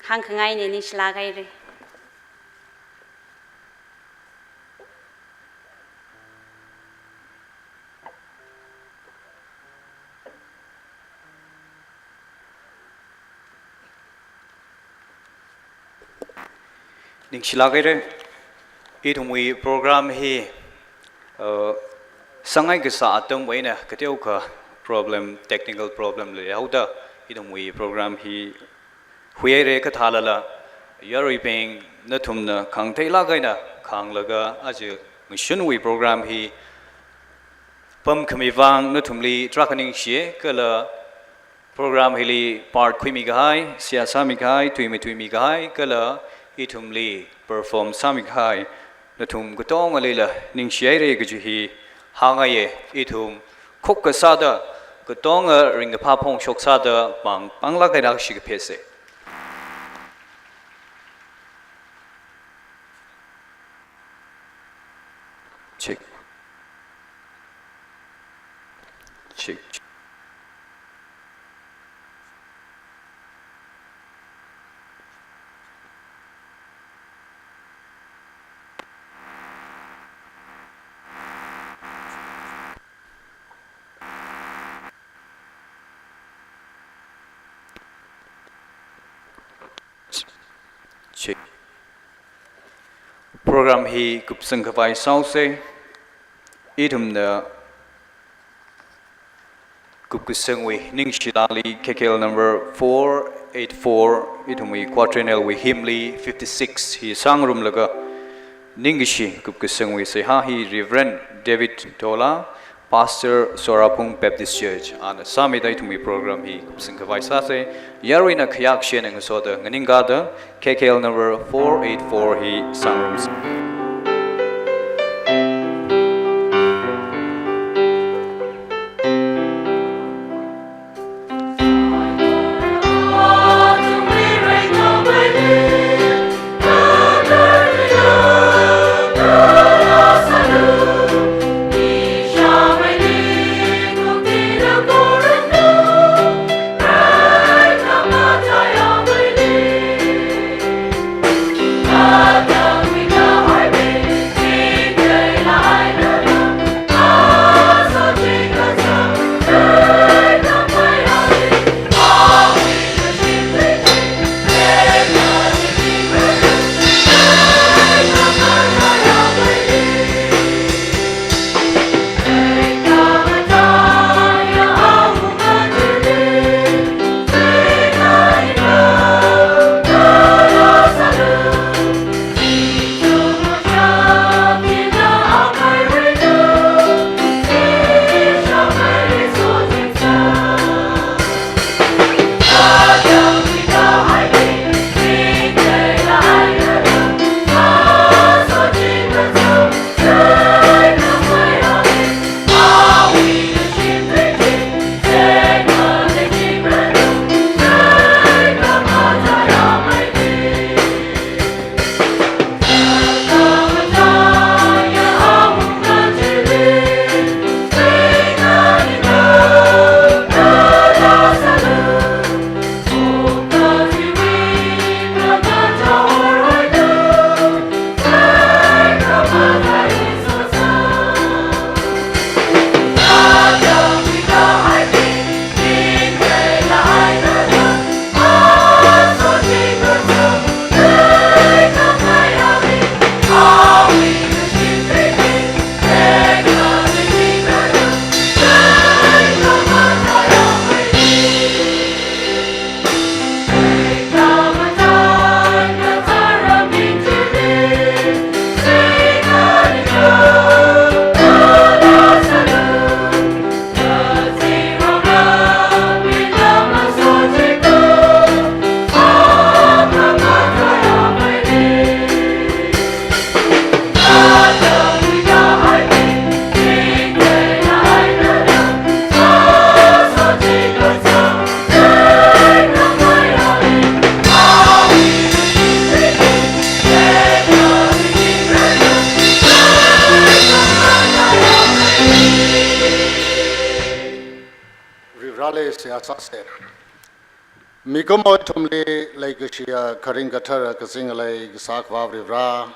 hāngkhangaine, ningshilāk haire. Ningshilāk haire. Ithumwui program hi, uh, sāngai kasā atamwui eina kateokha problem, technical problem leihaoda ithumwui program hi huihaire. Kathālala yaruibing nathumna khangtheilāk eina khanglaga aja ngashunwui program hi pamkhami vang nathumli tarākha ningshiye, kala program hili part khuimikahai, seihā sāmikahai, tui matuimikahai, kala ithumli perform sāmikahai nathum katongalila ningshihaire kaji hi hāngngaiye. Ithum khokha sāda, katonga ringkaphā phongshok sāda pāng, pānglāk eina kashikaphese. Check. Check, check. Check. Program hi kupsang khavai sāhaose. Ithumna kupkasangwui ningshilāli K K L number four eight four, ithumwui quadrennial wui hymn li fifty-six hi sāngarumlaga, ningkashi kupkasangwui seihā hi Reverend David Tola, Pastor Soraphung Baptist Church, ana sāmida ithumwui program hi kupsang khavai sāse. Yaruina khayākshi eina ngasoda nganingkāda K K L number four eight four hi sāngarumse. Vale, seihā sāsa. Mikumo ithumli leikashiya kharing kathara kazing ngalei kasā Akhava Varivara,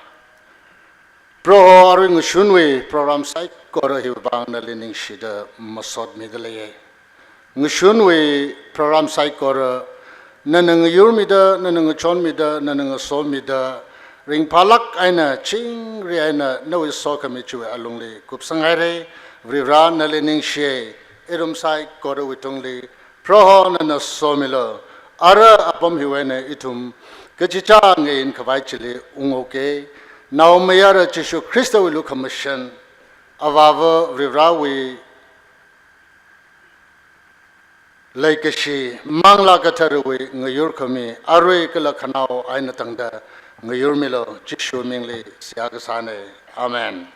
Proho, arui ngashunwui program saikora hiwui vang nali ningshida masotmida leiya. Ngashunwui program saikora nana ngayurmida, nana ngachonmida, nana ngasomida, ringphālāk eina chingri eina nawui sokhami chiwui alungli kupsanghaira. Varivara, nali ningshiya. Irum saikorawui tungli Proho nana somilu. Ara apam hiwui eina ithum kachichā ngayin khavai chili ungoka. Naomayara Jishu Khristawui lukhamashan, Avāva Varivarawui leikashi, Manglā Katharawui ngayurkhami, arui kala khanao eina tangda ngayurmilu. Jishu mingli seihā kasāna. Amen.